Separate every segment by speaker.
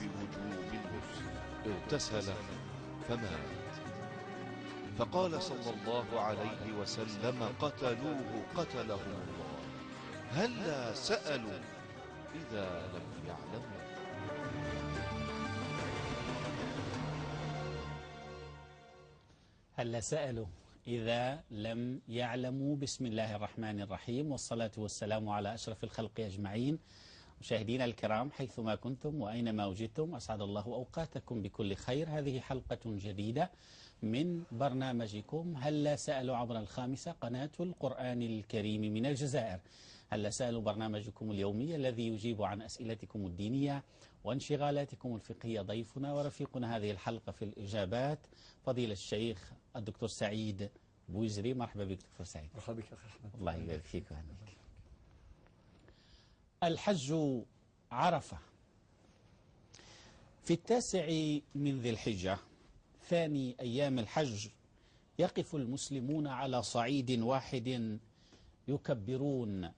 Speaker 1: بوجوب الغسل. اغتسل فمات. فقال صلى الله عليه وسلم: قتلوه قتلهم الله، هلا سألوا إذا لم يعلموا.
Speaker 2: هلا سألوا إذا لم يعلموا. بسم الله الرحمن الرحيم، والصلاة والسلام على أشرف الخلق أجمعين. مشاهدينا الكرام حيثما كنتم وأينما وجدتم، أسعد الله أوقاتكم بكل خير. هذه حلقة جديدة من برنامجكم هلا سألوا عبر الخامسة، قناة القرآن الكريم من الجزائر. هلا سألوا برنامجكم اليومي الذي يجيب عن أسئلتكم الدينية وانشغالاتكم الفقهية. ضيفنا ورفيقنا هذه الحلقة في الإجابات فضيلة الشيخ الدكتور سعيد بوزري. مرحبا بك دكتور سعيد.
Speaker 3: مرحبا بك أخي أحمد.
Speaker 2: الله يبارك فيك ويهنيك. الحج عرفة في 9 من ذي الحجة، ثاني أيام الحج، يقف المسلمون على صعيد واحد يكبرون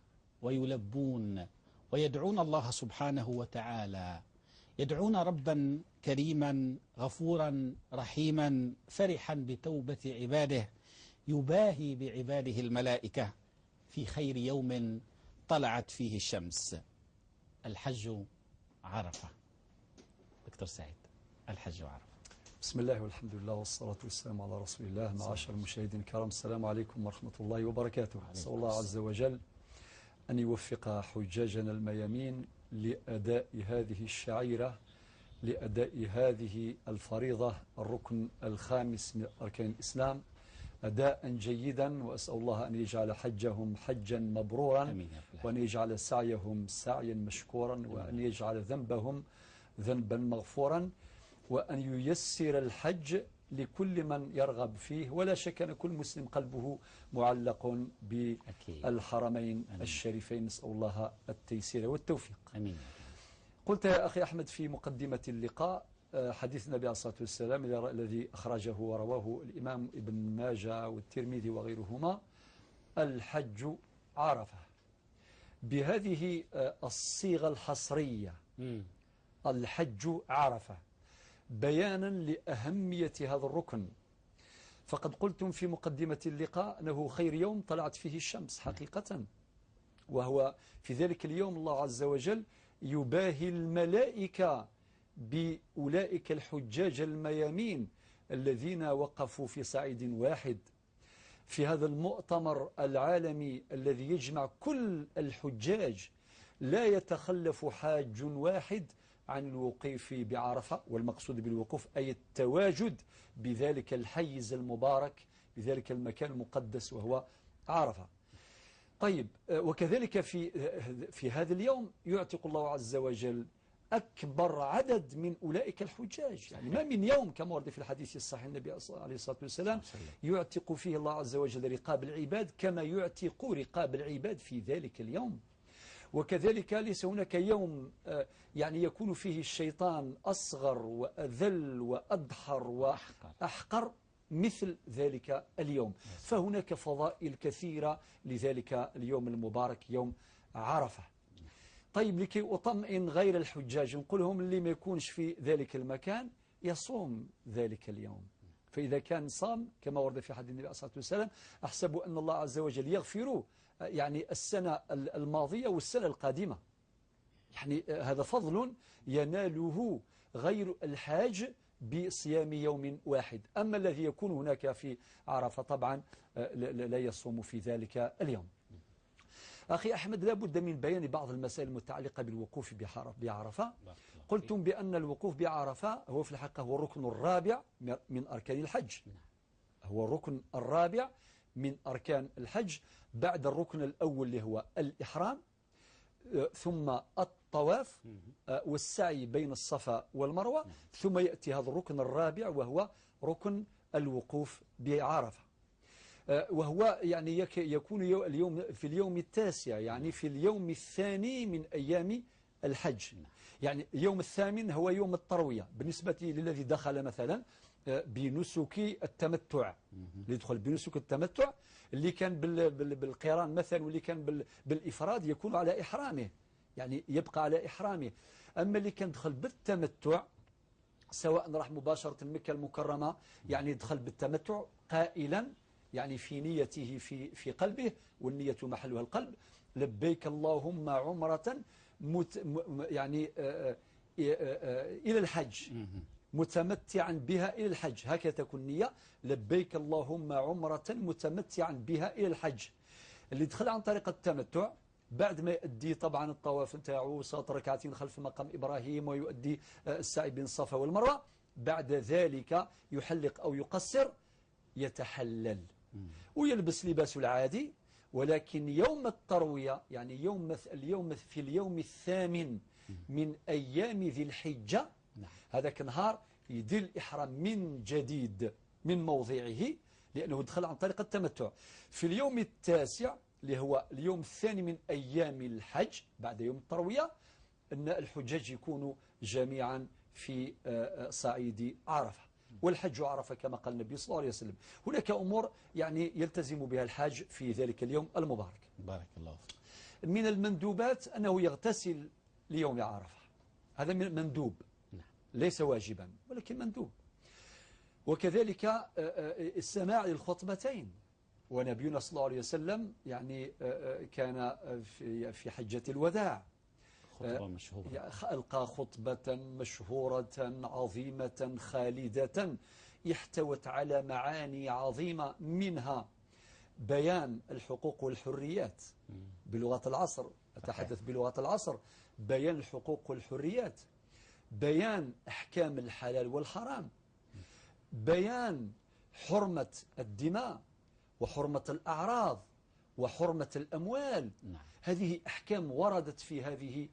Speaker 2: ويلبون ويدعون الله سبحانه وتعالى، يدعون ربا كريما غفورا رحيما فرحا بتوبة عباده، يباهي بعباده الملائكة في خير يوم طلعت فيه الشمس. الحج عرفة. دكتور سعيد، الحج عرفة.
Speaker 3: بسم الله والحمد لله والصلاة والسلام على رسول الله. معاشر المشاهدين الكرام، السلام عليكم ورحمة الله وبركاته. نسأل الله عز وجل أن يوفق حجاجنا الميامين لأداء هذه الشعيرة، لأداء هذه الفريضة، الركن الخامس من أركان الإسلام، أداء جيدا. وأسأل الله أن يجعل حجهم حجا مبرورا، وأن يجعل سعيهم سعيا مشكورا، وأن يجعل ذنبهم ذنبا مغفورا، وأن ييسر الحج لكل من يرغب فيه. ولا شك أن كل مسلم قلبه معلق بالحرمين الشريفين. نسأل الله التيسير والتوفيق.
Speaker 2: أمين.
Speaker 3: قلت يا أخي أحمد في مقدمة اللقاء حديث النبي عليه الصلاة والسلام الذي أخرجه ورواه الإمام ابن ماجه والترمذي وغيرهما: الحج عرفة، بهذه الصيغة الحصرية، الحج عرفة، بيانا لأهمية هذا الركن. فقد قلتم في مقدمة اللقاء أنه خير يوم طلعت فيه الشمس حقيقة، وهو في ذلك اليوم الله عز وجل يباهي الملائكة بأولئك الحجاج الميامين الذين وقفوا في صعيد واحد في هذا المؤتمر العالمي الذي يجمع كل الحجاج، لا يتخلف حاج واحد عن الوقوف بعرفة. والمقصود بالوقوف أي التواجد بذلك الحيز المبارك، بذلك المكان المقدس وهو عرفة. طيب، وكذلك في هذا اليوم يعتق الله عز وجل أكبر عدد من أولئك الحجاج. يعني ما من يوم كما ورد في الحديث الصحيح النبي عليه الصلاة والسلام يعتق فيه الله عز وجل رقاب العباد كما يعتق رقاب العباد في ذلك اليوم. وكذلك ليس هناك يوم يعني يكون فيه الشيطان أصغر وأذل وأدحر وأحقر مثل ذلك اليوم. فهناك فضائل كثيرة لذلك اليوم المبارك، يوم عرفة. طيب، لكي أطمئن غير الحجاج نقولهم اللي ما يكونش في ذلك المكان يصوم ذلك اليوم. فإذا كان صام كما ورد في حديث النبي عليه الصلاة والسلام، أحسب أن الله عز وجل يغفر يعني السنة الماضية والسنة القادمة. يعني هذا فضل يناله غير الحاج بصيام يوم واحد. أما الذي يكون هناك في عرفة طبعا لا يصوم في ذلك اليوم. أخي أحمد، لا بد من بيان بعض المسائل المتعلقة بالوقوف بعرفة. قلتم بأن الوقوف بعرفة هو في الحقيقة هو الركن الرابع من أركان الحج. هو الركن الرابع من أركان الحج بعد الركن الأول اللي هو الإحرام، ثم الطواف والسعي بين الصفا والمروة، ثم يأتي هذا الركن الرابع وهو ركن الوقوف بعرفة. وهو يعني يكون اليوم في اليوم التاسع، يعني في اليوم الثاني من أيام الحج. يعني اليوم الثامن هو يوم التروية بالنسبة للذي دخل مثلا بنسك التمتع، اللي يدخل بنسك التمتع، اللي كان بالقران مثلا واللي كان بالإفراد يكون على إحرامه، يعني يبقى على إحرامه. أما اللي كان دخل بالتمتع، سواء راح مباشرة مكة المكرمة، يعني دخل بالتمتع قائلا يعني في نيته في قلبه، والنية محلها القلب، لبيك اللهم عمرة يعني إلى الحج، متمتعا بها إلى الحج، هكذا تكون النية، لبيك اللهم عمرة متمتعا بها إلى الحج. اللي دخل عن طريق التمتع بعد ما يؤدي طبعا الطواف نتاعو، صلاة ركعتين خلف مقام إبراهيم، ويؤدي السعي بين الصفا والمروة، بعد ذلك يحلق أو يقصر، يتحلل ويلبس لباسه العادي. ولكن يوم التروية، يعني اليوم في اليوم الثامن من أيام ذي الحجة، هذاك النهار يدير الإحرام من جديد من موضعه، لأنه دخل عن طريق التمتع. في اليوم التاسع اللي هو اليوم الثاني من أيام الحج بعد يوم التروية، أن الحجاج يكونوا جميعا في صعيد عرفة، والحج عرفة كما قال النبي صلى الله عليه وسلم. هناك أمور يعني يلتزم بها الحاج في ذلك اليوم المبارك.
Speaker 2: بارك الله فيك.
Speaker 3: من المندوبات أنه يغتسل ليوم عرفة، هذا من مندوب، ليس واجبا ولكن مندوب. وكذلك السماع للخطبتين، ونبينا صلى الله عليه وسلم يعني كان في حجة الوداع
Speaker 2: خطبة مشهورة،
Speaker 3: ألقى خطبة مشهورة عظيمة خالدة احتوت على معاني عظيمة، منها بيان الحقوق والحريات بلغة العصر، أتحدث بلغة العصر، بيان الحقوق والحريات، بيان أحكام الحلال والحرام، بيان حرمة الدماء وحرمة الأعراض وحرمة الأموال. هذه أحكام وردت في هذه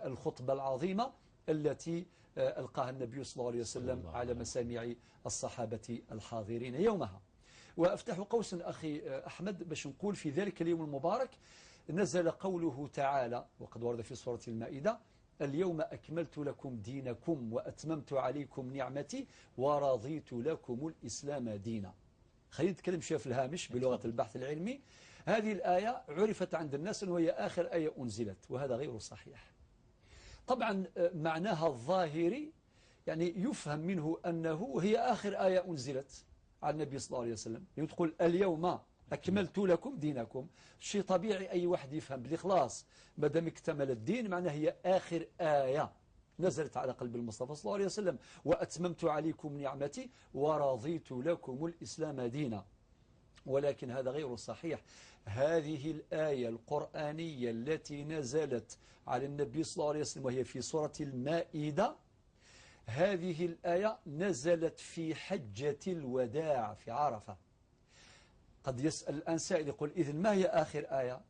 Speaker 3: الخطبة العظيمة التي ألقاها النبي صلى الله عليه وسلم على مسامع الصحابة الحاضرين يومها. وأفتح قوسا أخي أحمد باش نقول في ذلك اليوم المبارك نزل قوله تعالى، وقد ورد في سورة المائدة: اليوم أكملت لكم دينكم وأتممت عليكم نعمتي ورضيت لكم الإسلام دينا. خلينا نتكلم شوية في الهامش بلغة البحث العلمي. هذه الآية عرفت عند الناس أنه هي آخر آية أنزلت، وهذا غير صحيح. طبعا معناها الظاهري يعني يفهم منه أنه هي آخر آية أنزلت على النبي صلى الله عليه وسلم، يقول اليوم أكملت لكم دينكم، شيء طبيعي أي واحد يفهم بالإخلاص ما دام اكتمل الدين معناه هي آخر آية نزلت على قلب المصطفى صلى الله عليه وسلم، وأتممت عليكم نعمتي ورضيت لكم الإسلام دينا. ولكن هذا غير صحيح. هذه الآية القرآنية التي نزلت على النبي صلى الله عليه وسلم وهي في سورة المائدة، هذه الآية نزلت في حجة الوداع في عرفة. قد يسأل الآن سائل يقول إذن ما هي آخر آية؟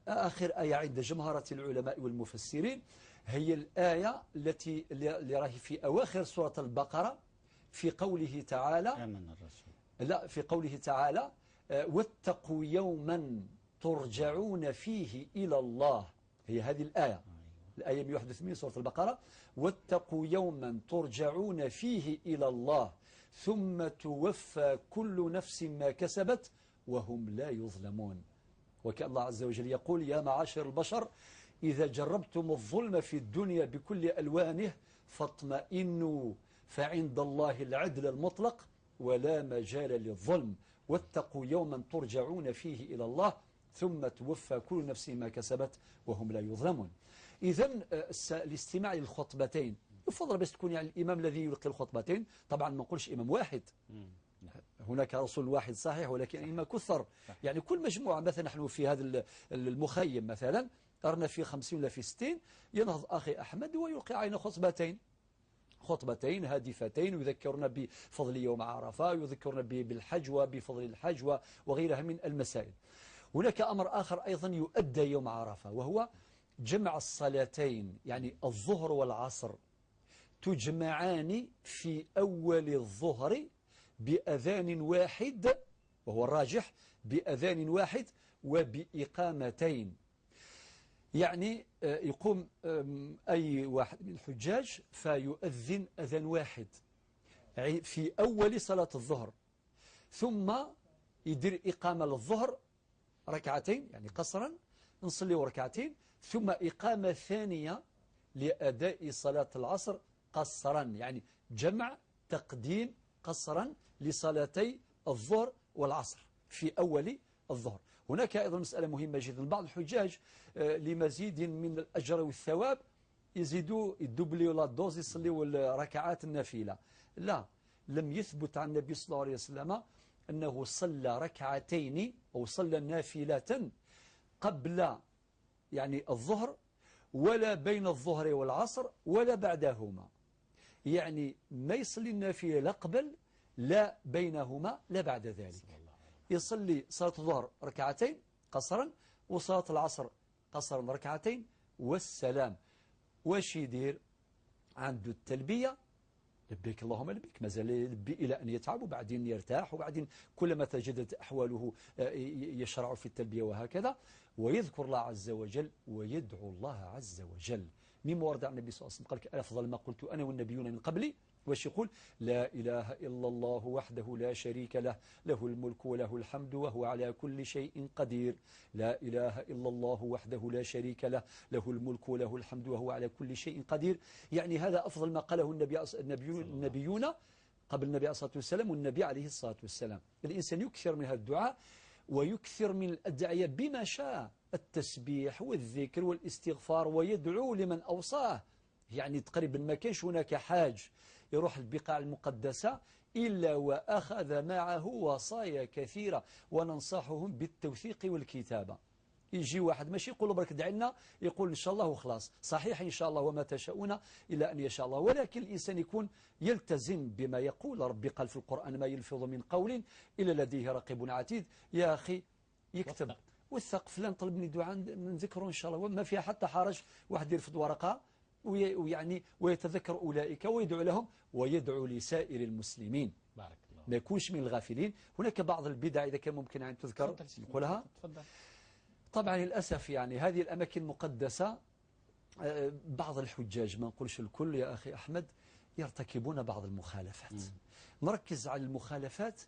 Speaker 3: آخر آية عند جمهرة العلماء والمفسرين هي الآية التي اللي راهي في أواخر سورة البقرة في قوله تعالى
Speaker 2: آمن الرسول،
Speaker 3: لا، في قوله تعالى واتقوا يوما ترجعون فيه إلى الله. هي هذه الآية، الآية 181 سورة البقرة، واتقوا يوما ترجعون فيه إلى الله ثم توفى كل نفس ما كسبت وهم لا يظلمون. وكأن الله عز وجل يقول يا معاشر البشر إذا جربتم الظلم في الدنيا بكل ألوانه فاطمئنوا فعند الله العدل المطلق ولا مجال للظلم، واتقوا يوما ترجعون فيه إلى الله ثم توفى كل نفس ما كسبت وهم لا يظلمون. إذن الاستماع للخطبتين يفضل بس تكون يعني الإمام الذي يلقي الخطبتين، طبعا ما نقولش إمام واحد، هناك رسول واحد صحيح، ولكن إما كثر، يعني كل مجموعة، مثلا نحن في هذا المخيم مثلا أرنا في 50 ولا في 60، ينهض أخي أحمد ويلقي علينا خطبتين، خطبتين هادفتين يذكرنا بفضل يوم عرفة، يذكرنا بالحج وبفضل الحج وغيرها من المسائل. هناك أمر آخر أيضا يؤدى يوم عرفة وهو جمع الصلاتين، يعني الظهر والعصر تجمعان في أول الظهر بأذان واحد، وهو الراجح، بأذان واحد وبإقامتين. يعني يقوم أي واحد من الحجاج فيؤذن أذان واحد في أول صلاة الظهر، ثم يدير إقامة للظهر ركعتين، يعني قصرا نصلي ركعتين، ثم إقامة ثانية لأداء صلاة العصر قصرا، يعني جمع تقديم قصرا لصلاتي الظهر والعصر في أول الظهر. هناك أيضا مسألة مهمة جدا، بعض الحجاج لمزيد من الأجر والثواب يزيدوا يدوبليو la dose، يصليوا الركعات النافلة. لا، لم يثبت عن النبي صلى الله عليه وسلم أنه صلى ركعتين أو صلى نافلة قبل يعني الظهر ولا بين الظهر والعصر ولا بعدهما. يعني ما يصلي النافلة لا قبل لا بينهما لا بعد ذلك. يصلي صلاة الظهر ركعتين قصرا وصلاة العصر قصرا ركعتين والسلام. واش يدير؟ عنده التلبية، لبيك اللهم لبيك، مازال يلبي إلى أن يتعب وبعدين يرتاح، وبعدين كلما تجددت أحواله يشرع في التلبية وهكذا، ويذكر الله عز وجل ويدعو الله عز وجل. مما ورد عن النبي صلى الله عليه وسلم قال لك أفضل ما قلت أنا والنبيون من قبلي، واش يقول؟ لا إله إلا الله وحده لا شريك له، له الملك وله الحمد وهو على كل شيء قدير. لا إله إلا الله وحده لا شريك له، له الملك وله الحمد وهو على كل شيء قدير. يعني هذا أفضل ما قاله النبيون قبل النبي عليه الصلاة والسلام والنبي عليه الصلاة والسلام. الإنسان يكثر من هذا الدعاء ويكثر من الأدعية بما شاء، التسبيح والذكر والاستغفار، ويدعو لمن أوصاه. يعني تقريبا ما كانش هناك حاج يروح البقاع المقدسة إلا وأخذ معه وصايا كثيرة، وننصحهم بالتوثيق والكتابة. يجي واحد ماشي يقول له برك ادعي لنا، يقول إن شاء الله وخلاص، صحيح إن شاء الله وما تشاءون إلا أن يشاء الله، ولكن الإنسان يكون يلتزم بما يقول. ربي قال في القرآن ما يلفظ من قول إلا لديه رقيب عتيد. يا أخي يكتب وثق، فلان طلب مني دعاء نذكره إن شاء الله، ما فيها حتى حرج. واحد يرفض ورقة ويعني ويتذكر أولئك ويدعو لهم ويدعو لسائر المسلمين.
Speaker 2: بارك الله.
Speaker 3: ما يكونش من الغافلين. هناك بعض البدع إذا كان ممكن أن تذكر نقولها.
Speaker 2: تفضل.
Speaker 3: طبعا للأسف يعني هذه الأماكن المقدسة بعض الحجاج، ما نقولش الكل يا أخي أحمد، يرتكبون بعض المخالفات. نركز على المخالفات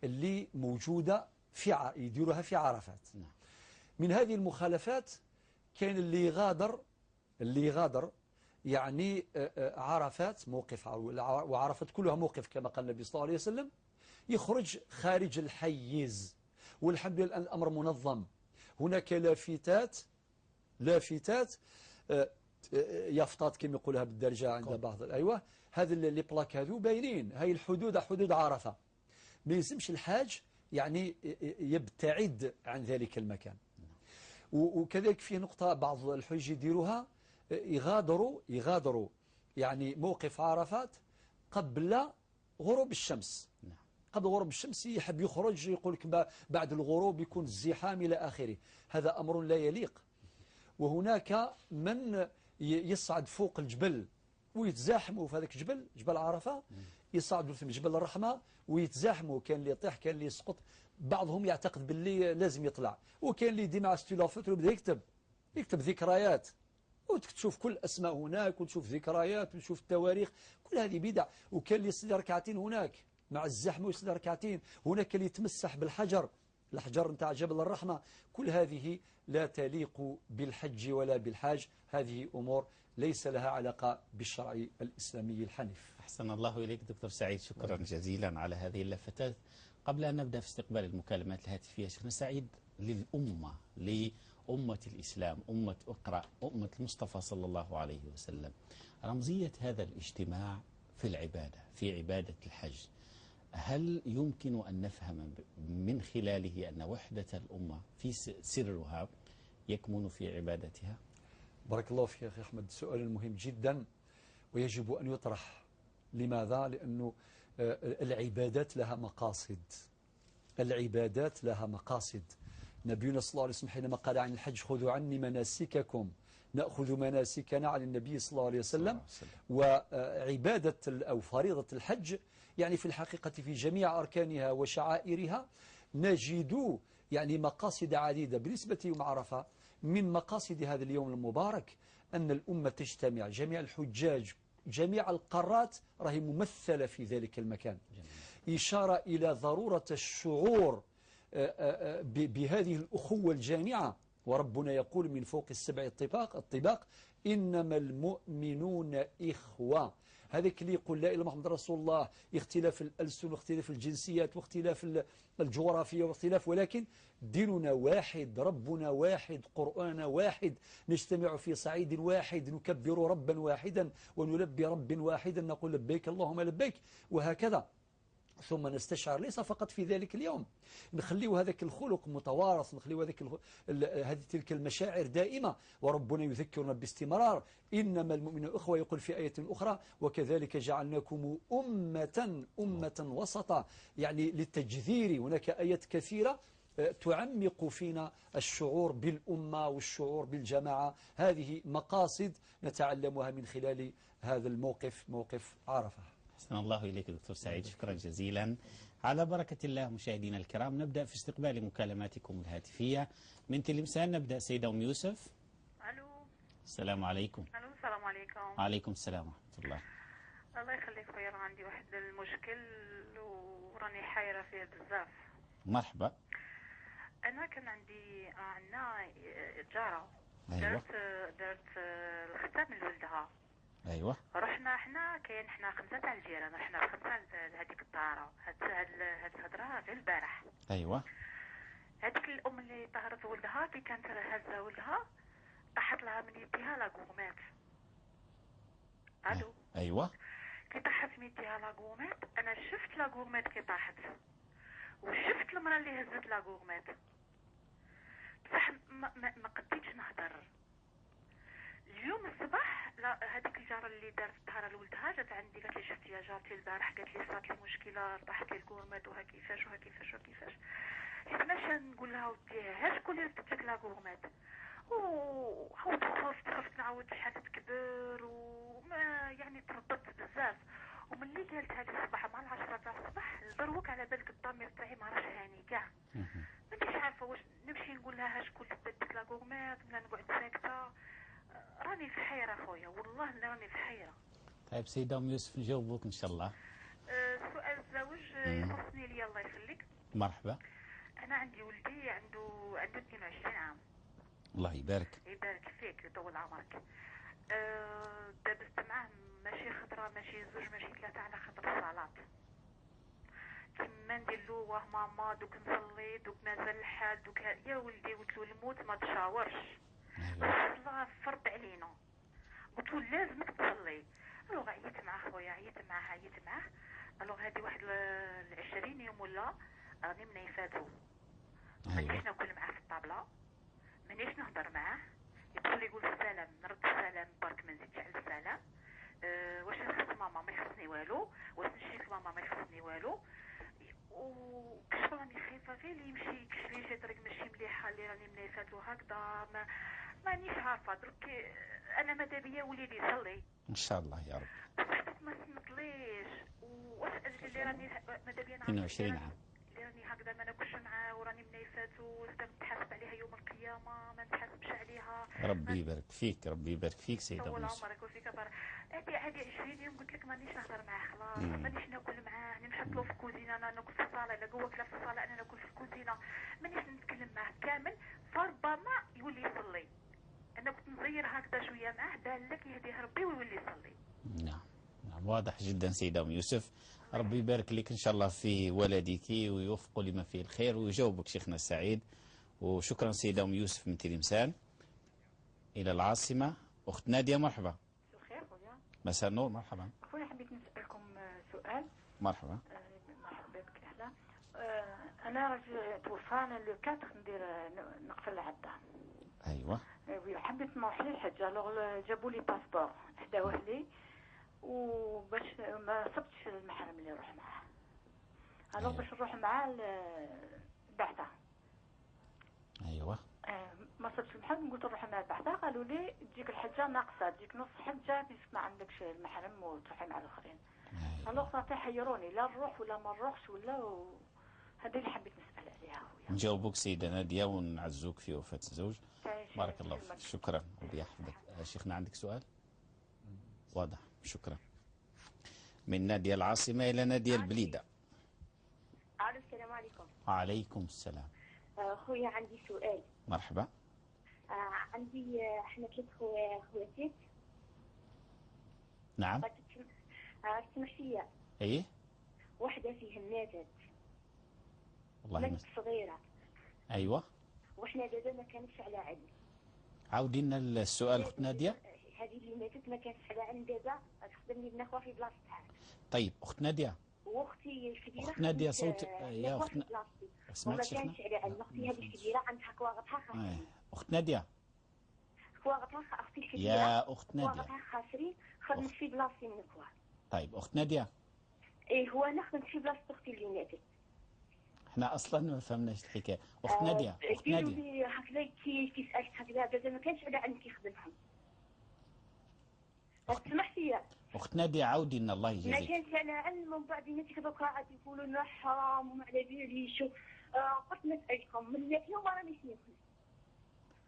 Speaker 3: اللي موجودة في يديروها في عرفات.
Speaker 2: نعم.
Speaker 3: من هذه المخالفات كان اللي يغادر يعني عرفات، موقف، وعرفات كلها موقف كما قال النبي صلى الله عليه وسلم، يخرج خارج الحيز. والحمد لله الأمر منظم، هناك لافتات يافطات كما يقولها بالدرجة عند بعض، أيوة هذا les plaques هذو باينين، هاي الحدود حدود عرفة. ما يلزمش الحاج يعني يبتعد عن ذلك المكان. وكذلك في نقطة بعض الحج يديروها، يغادروا يعني موقف عرفات قبل غروب الشمس. قبل غروب الشمس يحب يخرج، يقول لك بعد الغروب يكون الزحام إلى آخره، هذا أمر لا يليق. وهناك من يصعد فوق الجبل ويتزاحموا في هذاك الجبل، جبل عرفة، يصعدوا في جبل الرحمة ويتزاحموا، كان اللي يطيح كان اللي يسقط، بعضهم يعتقد باللي لازم يطلع، وكان اللي يدي مع stylo feutre ويبدا يكتب ذكريات، وتشوف كل أسماء هناك وتشوف ذكريات وتشوف التواريخ، كل هذه بدع. وكان اللي يصلي ركعتين هناك مع الزحمة ويصلي ركعتين، هناك اللي يتمسح بالحجر، الحجر نتاع جبل الرحمة. كل هذه لا تليق بالحج ولا بالحاج، هذه أمور ليس لها علاقة بالشرع الإسلامي الحنيف.
Speaker 2: أحسن الله إليك دكتور سعيد، شكرا جزيلا على هذه اللفتات. قبل أن نبدأ في استقبال المكالمات الهاتفية، شيخنا سعيد، للأمة، لأمة الإسلام، أمة اقرأ، أمة المصطفى صلى الله عليه وسلم، رمزية هذا الاجتماع في العبادة، في عبادة الحج، هل يمكن أن نفهم من خلاله أن وحدة الأمة في سرها يكمن في عبادتها؟
Speaker 3: بارك الله فيك يا أخي أحمد، سؤال مهم جدا ويجب أن يطرح. لماذا؟ لأنه العبادات لها مقاصد، العبادات لها مقاصد. نبينا صلى الله عليه وسلم حينما قال عن الحج خذوا عني مناسككم، نأخذ مناسكنا عن النبي صلى الله عليه وسلم. وعبادة أو فريضة الحج يعني في الحقيقة في جميع أركانها وشعائرها نجد يعني مقاصد عديدة. بالنسبة يوم عرفة، من مقاصد هذا اليوم المبارك أن الأمة تجتمع، جميع الحجاج، جميع القارات راهي ممثلة في ذلك المكان. إشارة إلى ضرورة الشعور بهذه الأخوة الجامعة. وربنا يقول من فوق السبع الطباق إنما المؤمنون إخوة. هذاك اللي يقول لا إله إلا محمد رسول الله، اختلاف الألسن واختلاف الجنسيات واختلاف الجغرافية واختلاف، ولكن ديننا واحد، ربنا واحد، قرآننا واحد، نجتمع في صعيد واحد، نكبر ربا واحدا ونلبي رب واحدا، نقول لبيك اللهم لبيك، وهكذا. ثم نستشعر ليس فقط في ذلك اليوم، نخليه هذاك الخلق متوارث، نخليه هذاك هذه تلك المشاعر دائمة، وربنا يذكرنا باستمرار إنما المؤمنون أخوة. يقول في آية أخرى وكذلك جعلناكم أمة وسطا، يعني للتجذير. هناك آيات كثيرة تعمق فينا الشعور بالأمة والشعور بالجماعة. هذه مقاصد نتعلمها من خلال هذا الموقف، موقف عرفة.
Speaker 2: أحسن الله إليك دكتور سعيد، شكرا جزيلا. على بركة الله مشاهدينا الكرام، نبدأ في استقبال مكالماتكم الهاتفية من تلمسان. نبدأ سيدة أم يوسف.
Speaker 4: ألو،
Speaker 2: السلام عليكم.
Speaker 4: ألو، السلام عليكم.
Speaker 2: وعليكم السلام ورحمة الله.
Speaker 4: الله يخليك خويا، راه عندي واحد المشكل وراني حايرة فيه بزاف.
Speaker 2: مرحبا.
Speaker 4: أنا كان عندي عندنا جارة.
Speaker 2: أيوة.
Speaker 4: دارت الختام لولدها.
Speaker 2: ايوه.
Speaker 4: رحنا حنا كاين حنا خمسة تاع الجيران، رحنا خمسة لهذيك الطهارة. هاد الهضرة غير البارح.
Speaker 2: ايوه.
Speaker 4: هذيك الام اللي طهرت ولدها كي كانت هازه ولدها طاحت لها من يديها la gourmette. الو.
Speaker 2: ايوه.
Speaker 4: كي طاحت من يديها la gourmette، انا شفت la gourmette كي طاحت، وشفت المراة اللي هزت la gourmette، بصح ما قديتش نهضر. اليوم الصباح هذيك الجاره اللي دارت الطهارة لولدها جات عندي قالت لي شفتي يا جارتي البارح، قالت لي صارت لي مشكلة، طاحت لي ال gourmette وها كيفاش وها كيفاش وكيفاش. حيت ماشي نقول لها ودي ها شكون اللي رفدت لك la gourmette، وعاود خفت نعاود شحال تكبر، وما يعني ترددت بزاف. وملي قالتها لي الصباح مع 10 تاع الصباح دروك على بالك الضمير تاعي ما راهش هاني كاع، مانيش عارفه واش نمشي نقول لها شكون اللي دات la gourmette ولا نقعد ساكته. راني في حيرة خويا، والله راني في حيرة.
Speaker 2: طيب سيدة أم يوسف نجاوبوك إن شاء الله.
Speaker 4: السؤال الزوج يخصني ليا، الله يخليك.
Speaker 2: مرحبا.
Speaker 4: أنا عندي ولدي عنده 22 عام.
Speaker 2: الله يبارك.
Speaker 4: يبارك فيك يطول عمرك. دابزت معاه ماشي خضرة ماشي زوج ماشي ثلاثة على خاطر الصلاة. كيما ندير له واه ماما دوك نصلي دوك مازال الحال دوك، يا ولدي قلت له الموت ما تشاورش. الله فرض علينا، قلت له لازمك تصلي. alors عييت مع خويا، عييت معاه. alors هادي واحد 20 يوم ولا راني منيفاتو، مانيش ناكل معاه في الطابله، مانيش نهضر معاه، يدخل يقول السلام نرد السلام برك ما نزيدش على السلام. واش نخص ماما ما يخصني والو، واش نشري ماما ما يخصني والو. وكشف راني خايفة غير اللي يمشي يكشف لي شي طريق ماشي مليحة اللي راني منيفاتو هكذا، مانيش عارفه. درك انا ماذا بيا وليدي يصلي
Speaker 2: ان شاء الله يا رب،
Speaker 4: بصح ما سمطليش. واش اللي راني ماذا بيا نعرف
Speaker 2: 22 عام
Speaker 4: اللي راني هكذا ما ناكلش معاه وراني منيفاتو، نتحاسب عليها يوم القيامة ما نتحاسبش عليها.
Speaker 2: ربي يبارك فيك، ربي يبارك فيك سيده
Speaker 4: طول عمرك وفيك بارك. هادي 20 يوم قلت لك مانيش نهضر معاه خلاص، مانيش ناكل معاه، نحط له في الكوزينة، انا ناكل في الصاله، الا هو كلا في الصاله انا ناكل في الكوزينة، مانيش نتكلم معاه كامل. فربما يولي يصلي. انا كنت نزير هكذا شوية معاه بالك يهديه ربي ويولي يصلي.
Speaker 2: نعم نعم، واضح جدا سيده ام يوسف. ربي يبارك لك ان شاء الله في ولدك ويوفقه لما فيه الخير ويجاوبك شيخنا السعيد. وشكرا سيده ام يوسف من تلمسان. الى العاصمة اخت ناديه، مرحبا.
Speaker 5: الخير خويا.
Speaker 2: مساء النور، مرحبا.
Speaker 5: خويا حبيت نسالكم سؤال.
Speaker 2: مرحبا.
Speaker 5: مرحبا بك، اهلا. انا راجل توفى، انا le 4 ندير نقفل العدة.
Speaker 2: ايوه.
Speaker 5: oui، حبيت نروح للحج، alors جابوا لي passeport هداوه لي، وباش ما صبتش المحرم اللي نروح معاه. alors باش نروح معاه البعثة.
Speaker 2: ايوه.
Speaker 5: ما صبتش المحرم، قلت نروح مع البعثة، قالوا لي تجيك الحجة ناقصه، تجيك نص حجه puisque ما عندكش المحرم وتروحي مع الاخرين. alors صافي حيروني، لا نروح ولا ما نروحش ولا هذه اللي حبيت نسال عليها خويا.
Speaker 2: نجاوبوك سيده ناديه ونعزوك في وفاه الزوج. بارك الله فيك، شكرا ربي يحفظك. شيخنا عندك سؤال؟ واضح، شكرا. من نادية العاصمة إلى نادية البليدة.
Speaker 6: السلام عليكم.
Speaker 2: وعليكم السلام.
Speaker 6: خويا عندي سؤال.
Speaker 2: مرحبا.
Speaker 6: عندي احنا ثلاث خواتات.
Speaker 2: نعم.
Speaker 6: تسمح لي؟
Speaker 2: ايه.
Speaker 6: واحدة فيهم ماتت.
Speaker 2: والله
Speaker 6: ماتت صغيرة.
Speaker 2: ايوه.
Speaker 6: وحنا دابا ما كانتش على علم.
Speaker 2: عاودي لنا السؤال اخت ناديه.
Speaker 6: هذه اللي ماتت ما كانتش على علم، دابا تخدمني بنخوه في بلاصتها.
Speaker 2: طيب اخت ناديه.
Speaker 6: واختي الكبيرة.
Speaker 2: اخت ناديه صوت يا اخت
Speaker 6: سمعتش. ما كانش على علم. اختي هذه الكبيرة عندها كواغطها خاسرين.
Speaker 2: اخت ناديه.
Speaker 6: كواغطها اختي الكبيرة.
Speaker 2: يا اخت ناديه.
Speaker 6: كواغطها خاسرين، خدمت في بلاصتي من كوا.
Speaker 2: طيب اخت ناديه.
Speaker 6: ايه هو انا خدمت في بلاصة اختي اللي ماتت.
Speaker 2: احنا اصلا ما فهمناش الحكاية. اخت ناديه، اخت ناديه
Speaker 6: هكذا كي سالت هكذا بدا ما كانش على علم كيخدمهم. سمحتي لي
Speaker 2: اخت ناديه، عاودي لنا الله يجازيك.
Speaker 6: ما كانش على علم، ومن بعد الناس دوكا عاد يقولوا لنا حرام وما على باليش. قلت نسالكم من ذاك اليوم راني ناكل.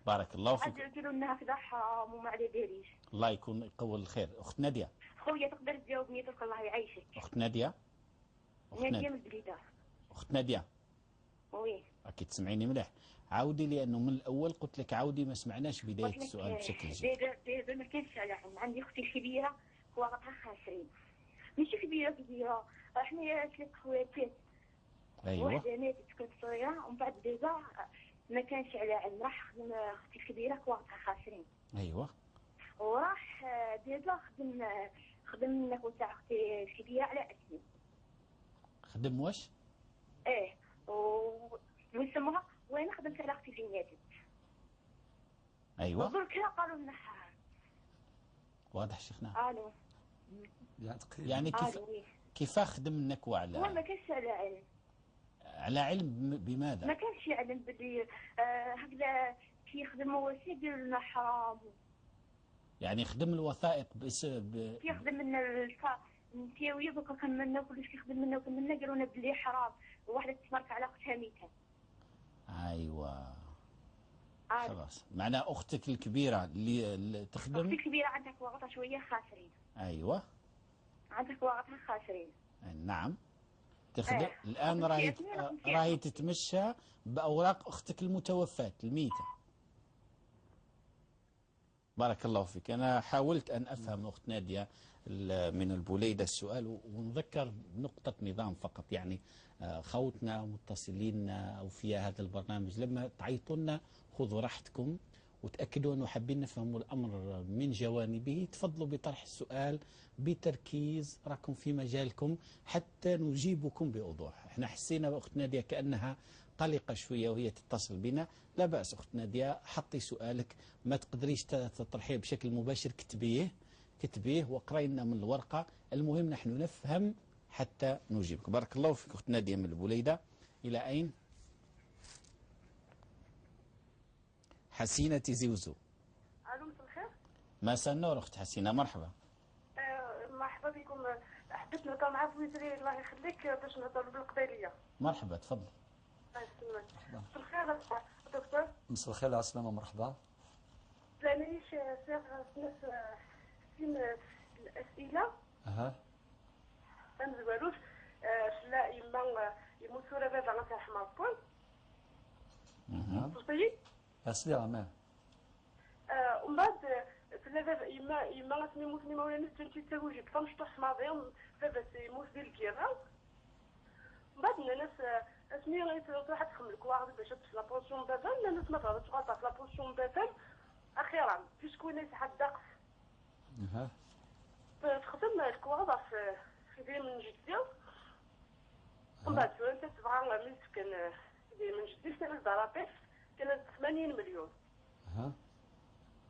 Speaker 2: بارك الله فيك.
Speaker 6: عاد يقولوا لنا هكذا حرام وما على باليش.
Speaker 2: الله يكون يقول الخير. اخت ناديه.
Speaker 6: خويا تقدر تجاوبني درك الله يعيشك.
Speaker 2: اخت ناديه.
Speaker 6: اخت ناديه من البليده.
Speaker 2: اخت ناديه.
Speaker 6: oui.
Speaker 2: راكي تسمعيني مليح. عاودي لانه من الاول قلت لك عاودي، ما سمعناش بداية السؤال بشكل جيد.
Speaker 6: دابا ما كانش على علم. عندي اختي الكبيرة كواغطها خاسرين. ماشي كبيرة كبيرة، احنا ثلاث خواتات.
Speaker 2: ايوه.
Speaker 6: وحده ماتت كانت صغيرة، ومن بعد دابا ما كانش على علم، راح خدم اختي الكبيرة كواغطها خاسرين.
Speaker 2: ايوه.
Speaker 6: وراح دابا خدم النكو تاع اختي الكبيرة على اسمي.
Speaker 2: خدم واش؟
Speaker 6: ايه ويسموها، وانا خدمت على اختي اللي ماتت.
Speaker 2: ايوه.
Speaker 6: ودرك قالوا لنا حرام.
Speaker 2: واضح شيخنا.
Speaker 6: الو.
Speaker 2: يعني كيف خدم النكوه على؟
Speaker 6: هو ما كانش على علم.
Speaker 2: على علم بماذا؟
Speaker 6: ما كانش يعلم باللي هكذا كي يخدموا وسيد يديروا لنا حرام.
Speaker 2: يعني خدم الوثائق بس
Speaker 6: كيخدم لنا نتاوي دوكا كملنا كلش كيخدم لنا وكملنا قالوا لنا بلي حرام، وواحدة تمرك على اختها ميته.
Speaker 2: ايوا خلاص، معناها اختك الكبيرة اللي تخدم.
Speaker 6: اختي الكبيرة عندها كواغطها شوية خاسرين.
Speaker 2: ايوه.
Speaker 6: عندها كواغطها خاسرين.
Speaker 2: نعم. تخدم الان راهي تتمشى باوراق اختك المتوفاه الميتة. بارك الله فيك. أنا حاولت أن أفهم أخت نادية من البوليدة السؤال، ونذكر نقطة نظام فقط. يعني خوتنا ومتصلين أو في هذا البرنامج لما تعيطونا خذوا راحتكم وتأكدوا أنه حابين نفهموا الأمر من جوانبه. تفضلوا بطرح السؤال بتركيز، راكم في مجالكم حتى نجيبكم بوضوح. احنا حسينا بأخت نادية كأنها قلقة شوية وهي تتصل بنا. لا بأس أخت نادية، حطي سؤالك، ما تقدريش تطرحيه بشكل مباشر كتبيه كتبيه واقرأي لنا من الورقة. المهم نحن نفهم حتى نجيبك. بارك الله فيك أخت نادية من البليدة. إلى أين؟ حسينة تيزي وزو.
Speaker 7: ألو مساء الخير.
Speaker 2: مساء النور أخت حسينة، مرحبا.
Speaker 7: مرحبا بكم. حبيت نهضر مع بويزري الله يخليك باش نهضر بالقبيلية.
Speaker 2: مرحبا تفضل.
Speaker 7: مساء الخير دكتور.
Speaker 3: مساء الخير على السلامة، مرحبا.
Speaker 7: مانيش سير نفس سين الأسئلة.
Speaker 3: أها.
Speaker 7: ما لا إما يموتوا ولا بابا غترحم ربي. صافي؟
Speaker 3: أسلام.
Speaker 7: ومن بعد لا بابا إما غتموت ما ولا نت انت تزوجي بفمشطوح ماضي بابا يموت ديال الكيران. من بعد الناس اسمي غير تخدم الكواغد باش تدفع la pension بابا، الناس ما تغلطش غلطه في la pension بابا اخيرا puisque ناس حد دقس.
Speaker 3: اها.
Speaker 7: تخدم الكواغد في ديال من جدي. ومن بعد انت تبغى من سكن من جدي سنة ضرابيس كانت 80 مليون.
Speaker 3: اها.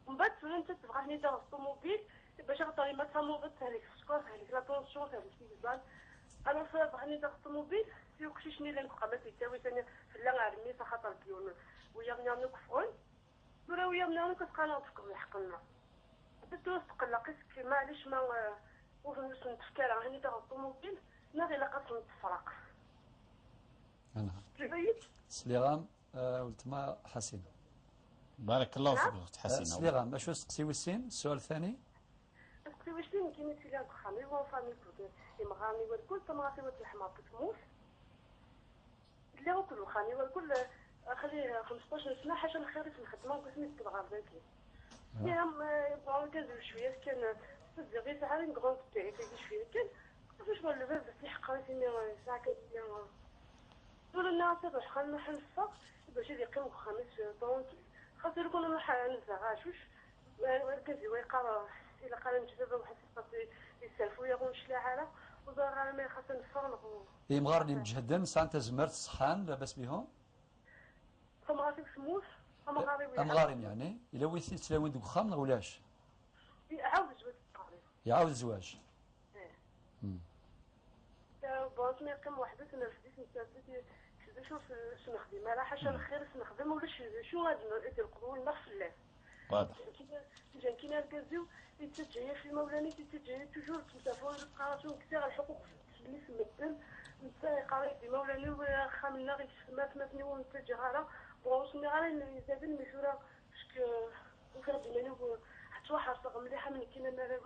Speaker 7: ومن بعد انت تبغى هني دار الطوموبيل باش غطري ما تموض تهلك السكر تهلك la tension تهلك الزبال. انا بغاني دار الطوموبيل يوكشيشني لان بقى ما تيتاوي ثاني لا غارمي خاطر ديون ويا مني نكفرون ولا ويا مني كتبقى نتفكر حقنا بدو تقلق معليش ما وفهمت نتفكر هني دار الطوموبيل نغي لا قص نتفرق.
Speaker 3: انا سليغام ولتما حسينه.
Speaker 2: بارك الله فيك اخت حسينه.
Speaker 3: سليغام اشو سقسي وسين السؤال الثاني؟
Speaker 7: سقسي وسين كاين تيلان خامي وفامي كود يمغاني والكل تمغاتي وتلحما بتموت لا كل خاني والكل خليه 15 سنة حاجة الخير في الخدمة وقسمي تبغى ذاكي يا بون كنزل شوية كان غير ساعة غون تاعي شوية كان كيفاش ما لباس الحق في ساعة كان ولا الناس تروح خلنا نحنفق باش يقيم خمس طونك خاطر كنا نروح نزعاشوش مركزي ويقرا الى قال نجذب واحد يسالفوا يا غونش لا عالة وزار ما خاص نفرغ.
Speaker 3: إيه مغارني مجهدن ساعة زمرت سخان لاباس بهم؟
Speaker 7: فمغاري سموس
Speaker 3: أمغاري أمغارين يعني إلا ويثي تلاوين دوك خام ولاش؟
Speaker 7: يعاود الزواج.
Speaker 3: يعاود الزواج.
Speaker 7: إيه. بون يقيم وحده تنرفديت نتاع شو نخدم على حاجة الخير نخدم ولا شو غادي القبول نغفل الله.
Speaker 2: واضح.
Speaker 7: جان كاين الكازيو يتجهي في مولاني تتجهي توجور تمسافو قراتو كثير الحقوق اللي سمدن نتا قريت مولاني خاملنا غير ما سمعتني ونتجه على بون غير زاد المشورة باسكو وكان ديما حتى واحد صغ مليحة من كاين انا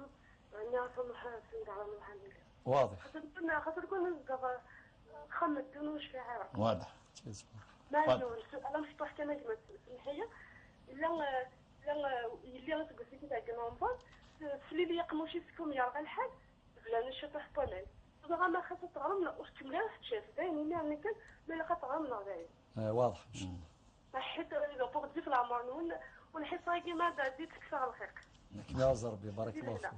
Speaker 7: انا على الحمد.
Speaker 3: واضح.
Speaker 7: خاطر كون خمد دون شعر.
Speaker 2: واضح.
Speaker 7: ما السؤال مفتوح كما كما تسمحي الا لا اللي غتقول لك تاع كنومبر فلي لي يقموشي سكم يا راه الحال بلا نشطح بونال دابا ما خاصها تغرمنا واش كملها شاف باين يعني كان ما لا تغرمنا باين.
Speaker 3: واضح.
Speaker 7: حيت اذا بوغ في العمر نون ونحس كيما ديت تكسر الخيق.
Speaker 3: يا ربي بارك الله فيك.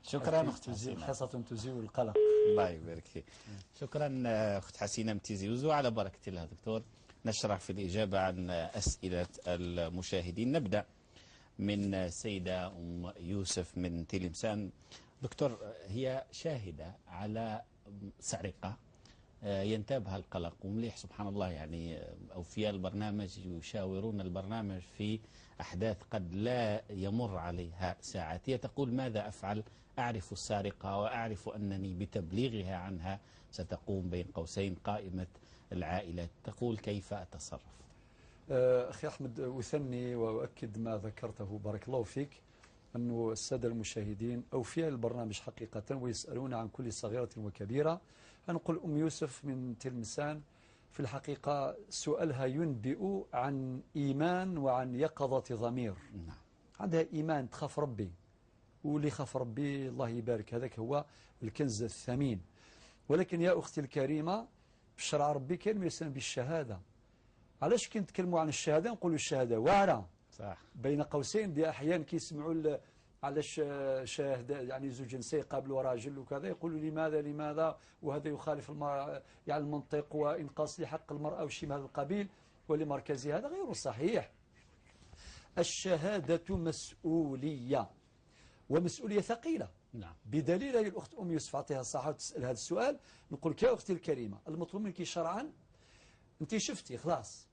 Speaker 2: شكرا اخت حسينه،
Speaker 3: حصة تزيل القلق.
Speaker 2: الله يبارك فيك. شكرا اخت حسينه متيزيوزو. على بركة الله دكتور نشرح في الاجابة عن اسئلة المشاهدين. نبدا من السيدة ام يوسف من تلمسان. دكتور، هي شاهده على سرقه ينتابها القلق ومليح سبحان الله، يعني أوفياء البرنامج يشاورون البرنامج في أحداث قد لا يمر عليها ساعات. هي تقول ماذا أفعل؟ أعرف السارقة وأعرف أنني بتبليغها عنها ستقوم بين قوسين قائمة العائلة. تقول كيف أتصرف؟
Speaker 3: أخي أحمد، أثني وأؤكد ما ذكرته بارك الله فيك، أن السادة المشاهدين أوفياء البرنامج حقيقة ويسألون عن كل صغيرة وكبيرة. نقول أم يوسف من تلمسان في الحقيقة سؤالها ينبئ عن إيمان وعن يقظة ضمير.
Speaker 2: نعم.
Speaker 3: عندها إيمان، تخاف ربي، واللي خاف ربي الله يبارك، هذاك هو الكنز الثمين. ولكن يا أختي الكريمة، في الشرع ربي كان يسمى بالشهادة. علاش كي نتكلموا عن الشهادة نقولوا الشهادة واعرة؟
Speaker 2: صح.
Speaker 3: بين قوسين دي أحيان كيسمعوا علاش شاهد يعني زوج نساء يقابلوا راجل وكذا، يقولوا لماذا لماذا، وهذا يخالف المرأة يعني المنطق وإنقاص لحق المرأة وشيء من هذا القبيل ولمركزي. هذا غير صحيح. الشهادة مسؤولية، ومسؤولية ثقيلة.
Speaker 2: نعم.
Speaker 3: بدليل هذه الأخت أم يوسف أعطيها الصحة وتسأل هذا السؤال. نقول لك يا أختي الكريمة، المطلوب منك شرعا، أنت شفتي خلاص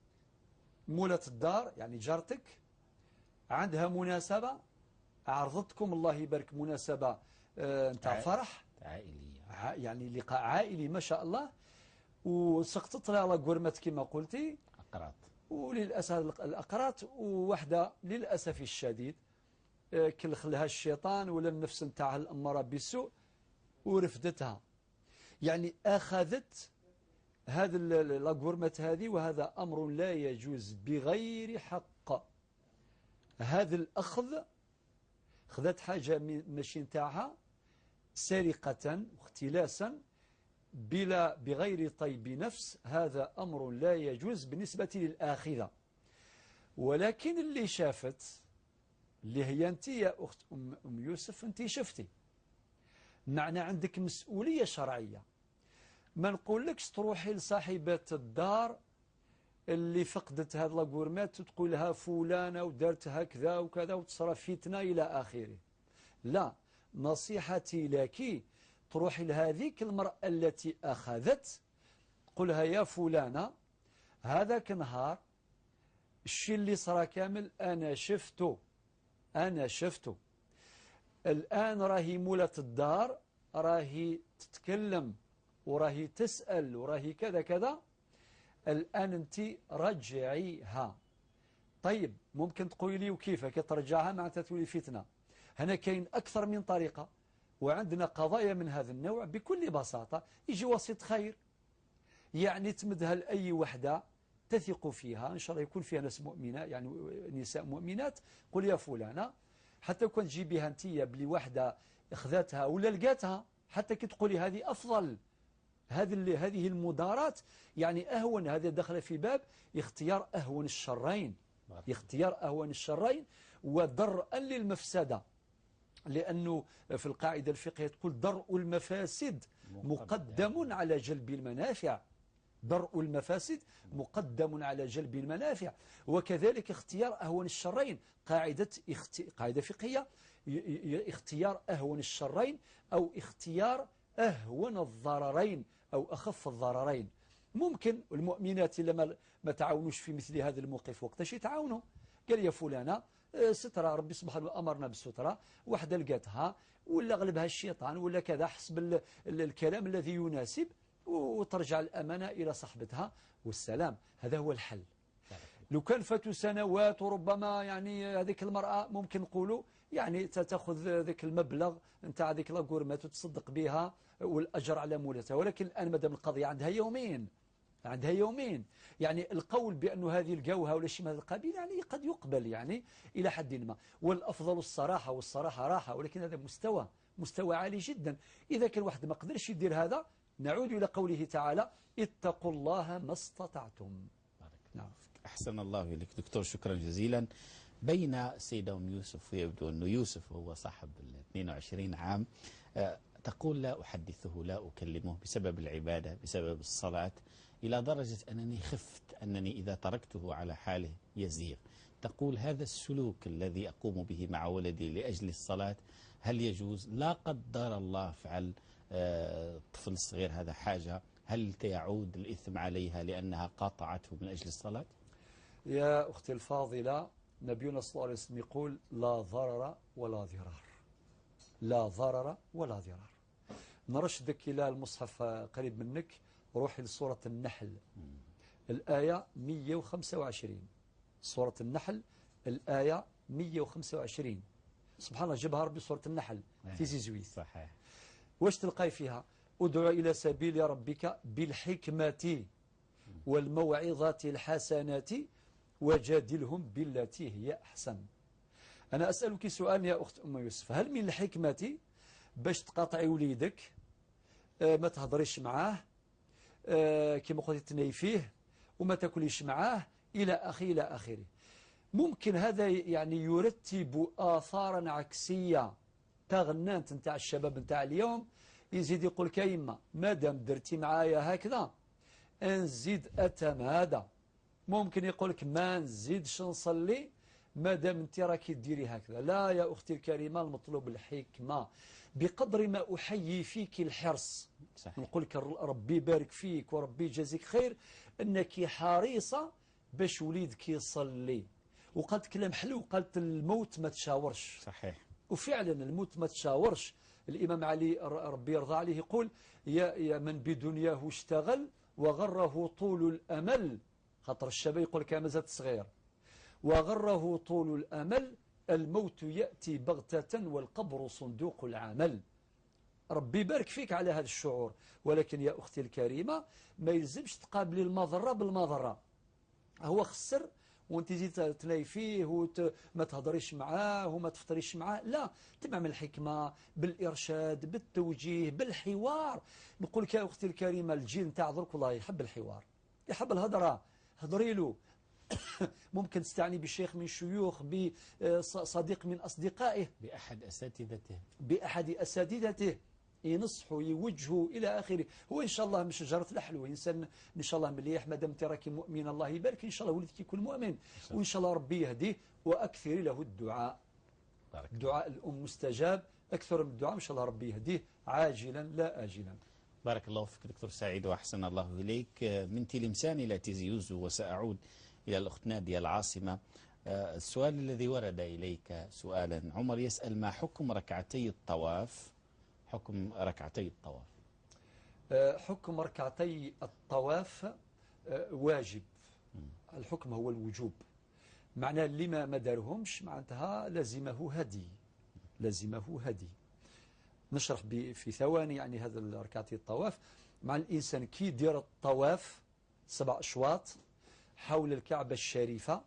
Speaker 3: مولة الدار يعني جارتك عندها مناسبة، عرضتكم الله يبارك مناسبة نتاع فرح
Speaker 2: عائلية،
Speaker 3: يعني لقاء عائلي ما شاء الله، وسقطت لها la gourmette كما قلتي،
Speaker 2: أقراط،
Speaker 3: وللأسف الأقراط، ووحدة للأسف الشديد كل خلها الشيطان ولا النفس نتاعها الأمارة بالسوء ورفدتها، يعني أخذت هذا la gourmette هذه، وهذا أمر لا يجوز بغير حق. هذا الأخذ، خذت حاجة ماشي نتاعها سرقة واختلاسا بلا بغير طيب نفس، هذا أمر لا يجوز بالنسبة للآخذة. ولكن اللي شافت، اللي هي أنت يا أخت أم يوسف، أنت شفتي، معنى عندك مسؤولية شرعية. ما نقولكش تروحي لصاحبة الدار اللي فقدت هذا la gourmette وتقولها فلانة ودارت هكذا وكذا وتصرى فتنة إلى آخره. لا، نصيحتي لك تروحي لهذيك المرأة التي أخذت، تقولها يا فلانة هذاك نهار الشيء اللي صرا كامل أنا شفته، أنا شفته. الآن راهي مولة الدار راهي تتكلم وراهي تسأل وراهي كذا كذا، الآن أنت رجعيها. طيب ممكن تقولي لي وكيف كي ترجعها معناتها تولي فتنة. هنا كاين أكثر من طريقة، وعندنا قضايا من هذا النوع. بكل بساطة يجي وسيط خير، يعني تمدها لأي وحدة تثق فيها، إن شاء الله يكون فيها ناس مؤمنة، يعني نساء مؤمنات، قل يا فلانة، حتى كون تجيبيها أنت بلي واحدة أخذتها ولا لقاتها، حتى كي تقولي هذه أفضل، هذه المداراة يعني أهون، هذا دخل في باب اختيار أهون الشرين، اختيار أهون الشرين ودرءا للمفسدة، لأنه في القاعدة الفقهية تقول درء المفاسد مقدم على جلب المنافع، درء المفاسد مقدم على جلب المنافع. وكذلك اختيار أهون الشرين، قاعدة فقهية، اختيار أهون الشرين أو اختيار أهون الضررين أو أخف الضررين. ممكن المؤمنات لما ما تعاونوش في مثل هذا الموقف وقتاش يتعاونوا؟ قال يا فلانة سترة، ربي سبحانه أمرنا بالسترة، وحدة لقاتها ولا غلبها الشيطان ولا كذا، حسب الكلام الذي يناسب، وترجع الأمانة إلى صاحبتها والسلام. هذا هو الحل. لو كان فاتوا سنوات وربما يعني هذيك المرأة ممكن نقولوا يعني تأخذ ذاك المبلغ نتاع هذيك la gourmette وتصدق بها والأجر على مولتها، ولكن الآن مادام القضية عندها يومين، عندها يومين، يعني القول بأنه هذه لقاوها ولا شيء من هذا القبيل يعني قد يقبل يعني إلى حد ما، والأفضل الصراحة، والصراحة راحة، ولكن هذا مستوى عالي جدا. إذا كان واحد ما قدرش يدير هذا، نعود إلى قوله تعالى اتقوا الله ما استطعتم.
Speaker 2: نعم. أحسن الله إليك دكتور، شكرا جزيلا. بين السيدة أم يوسف، ويبدو أنه يوسف هو صاحب ال 22 عام، تقول لا أحدثه لا أكلمه بسبب العبادة، بسبب الصلاة، إلى درجة أنني خفت أنني إذا تركته على حاله يزيغ. تقول هذا السلوك الذي أقوم به مع ولدي لأجل الصلاة هل يجوز؟ لا قدر الله فعل الطفل الصغير هذا حاجة، هل يعود الإثم عليها لأنها قاطعته من أجل الصلاة؟
Speaker 3: يا أختي الفاضلة، نبينا صلى الله عليه وسلم يقول لا ضرر ولا ضرار، لا ضرر ولا ضرار. نرشدك إلى المصحف قريب منك، روحي لسورة النحل الآية 125، سورة النحل الآية 125. سبحان الله، جبها ربي سورة النحل في زيزويت.
Speaker 2: صحيح.
Speaker 3: واش تلقاي فيها؟ ادعو إلى سبيل ربك بالحكمة والموعظة الحسنة وجادلهم بالتي هي أحسن. أنا أسألك سؤال يا أخت أم يوسف، هل من الحكمة باش تقاطعي وليدك، ما تهضريش معاه، كما قلت تناي فيه وما تاكليش معاه إلى آخره إلى آخره؟ ممكن هذا يعني يرتب آثارا عكسية. تغنانت نتاع الشباب نتاع اليوم يزيد يقول لك يما مادام درتي معايا هكذا نزيد أتمادى. ممكن يقول لك ما نزيدش نصلي مادام انت راكي ديري هكذا. لا يا أختي الكريمة، المطلوب الحكمة. بقدر ما أحيي فيك الحرص، صحيح. نقول لك ربي يبارك فيك وربي يجازيك خير أنك حريصة باش وليدك يصلي. وقالت كلام حلو، قالت الموت ما تشاورش.
Speaker 2: صحيح.
Speaker 3: وفعلا الموت ما تشاورش. الإمام علي ربي يرضى عليه يقول يا من بدنياه اشتغل وغره طول الأمل، خاطر الشباب يقول لك مازال صغير، وغره طول الأمل، الموت يأتي بغتة والقبر صندوق العمل. ربي يبارك فيك على هذا الشعور، ولكن يا أختي الكريمة ما يلزمش تقابلي المضرة بالمضرة. هو خسر وانت زيد تلاقي فيه وما تهضريش معاه وما تفطريش معاه. لا، تبع الحكمة بالإرشاد بالتوجيه بالحوار. نقول لك يا أختي الكريمة الجيل نتاع درك والله يحب الحوار، يحب الهضرة، هضري له. ممكن تستعني بشيخ من شيوخ، بصديق من أصدقائه،
Speaker 2: بأحد أساتذته،
Speaker 3: بأحد أساتذته ينصحوا يوجهوا إلى آخره. هو إن شاء الله مش شجرة الحلوة، إنسان إن شاء الله مليح، ما دام راكي مؤمن الله يبارك، إن شاء الله ولدك يكون مؤمن، وإن شاء الله ربي يهديه. وأكثر له الدعاء، دعاء الأم مستجاب أكثر من الدعاء، إن شاء الله ربي يهديه عاجلا لا آجلا.
Speaker 2: بارك الله فيك دكتور سعيد وأحسن الله إليك. من تلمسان إلى تيزيوزو، وسأعود إلى الأخت نادية العاصمة. السؤال الذي ورد إليك سؤالا، عمر يسأل ما حكم ركعتي الطواف؟ حكم ركعتي الطواف.
Speaker 3: حكم ركعتي الطواف واجب. الحكم هو الوجوب، معناه اللي ما دارهمش معناتها لزمه هدي، لزمه هدي. نشرح في ثواني يعني هذا ركعتي الطواف. مع الإنسان كي يدير الطواف 7 أشواط حول الكعبة الشريفة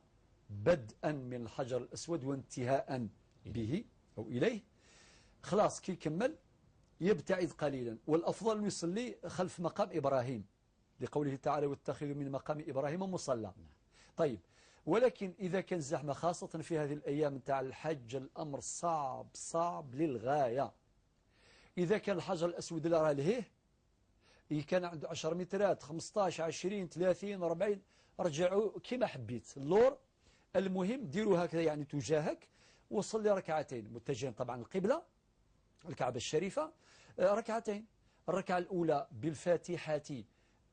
Speaker 3: بدءا من الحجر الأسود وانتهاء به أو إليه. خلاص كي يكمل يبتعد قليلا، والأفضل أن يصلي خلف مقام إبراهيم لقوله تعالى واتخذوا من مقام إبراهيم مصلى. طيب، ولكن إذا كان زحمة خاصة في هذه الأيام نتاع الحج الأمر صعب صعب للغاية. إذا كان الحجر الأسود اللي راه لهيه، إذا كان عنده 10 مترات 15 20 30 40، رجعوا كما حبيت اللور، المهم ديروا هكذا يعني تجاهك، وصلي ركعتين متجهين طبعا القبلة الكعبة الشريفة، ركعتين، الركعة الأولى بالفاتحة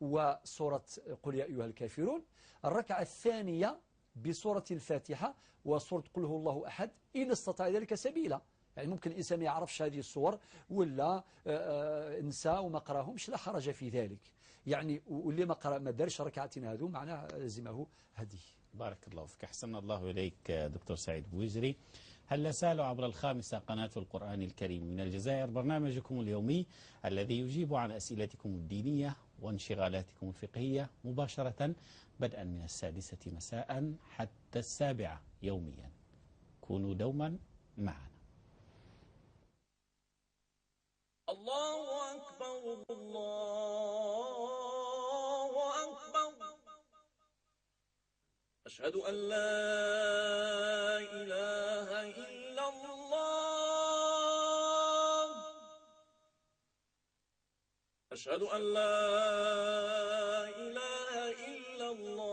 Speaker 3: وسورة قل يا أيها الكافرون، الركعة الثانية بسورة الفاتحة وسورة قل هو الله أحد إن استطاع ذلك سبيلا. يعني ممكن الإنسان ما يعرفش هذه الصور ولا نسى وما قراهمش، لا حرج في ذلك يعني، واللي ما قرأ ما دارش ركعتين هذو معناه لزمه هدي.
Speaker 2: بارك الله فيك، أحسن الله إليك دكتور سعيد بوزري. هل سالوا عبر الخامسة قناة القرآن الكريم من الجزائر، برنامجكم اليومي الذي يجيب عن أسئلتكم الدينية وانشغالاتكم الفقهية مباشرة بدءا من 6 مساء حتى 7 يوميا. كونوا دوما معنا.
Speaker 8: الله أكبر الله أكبر، أشهد أن لا إله إلا الله، أشهد أن لا إله إلا الله،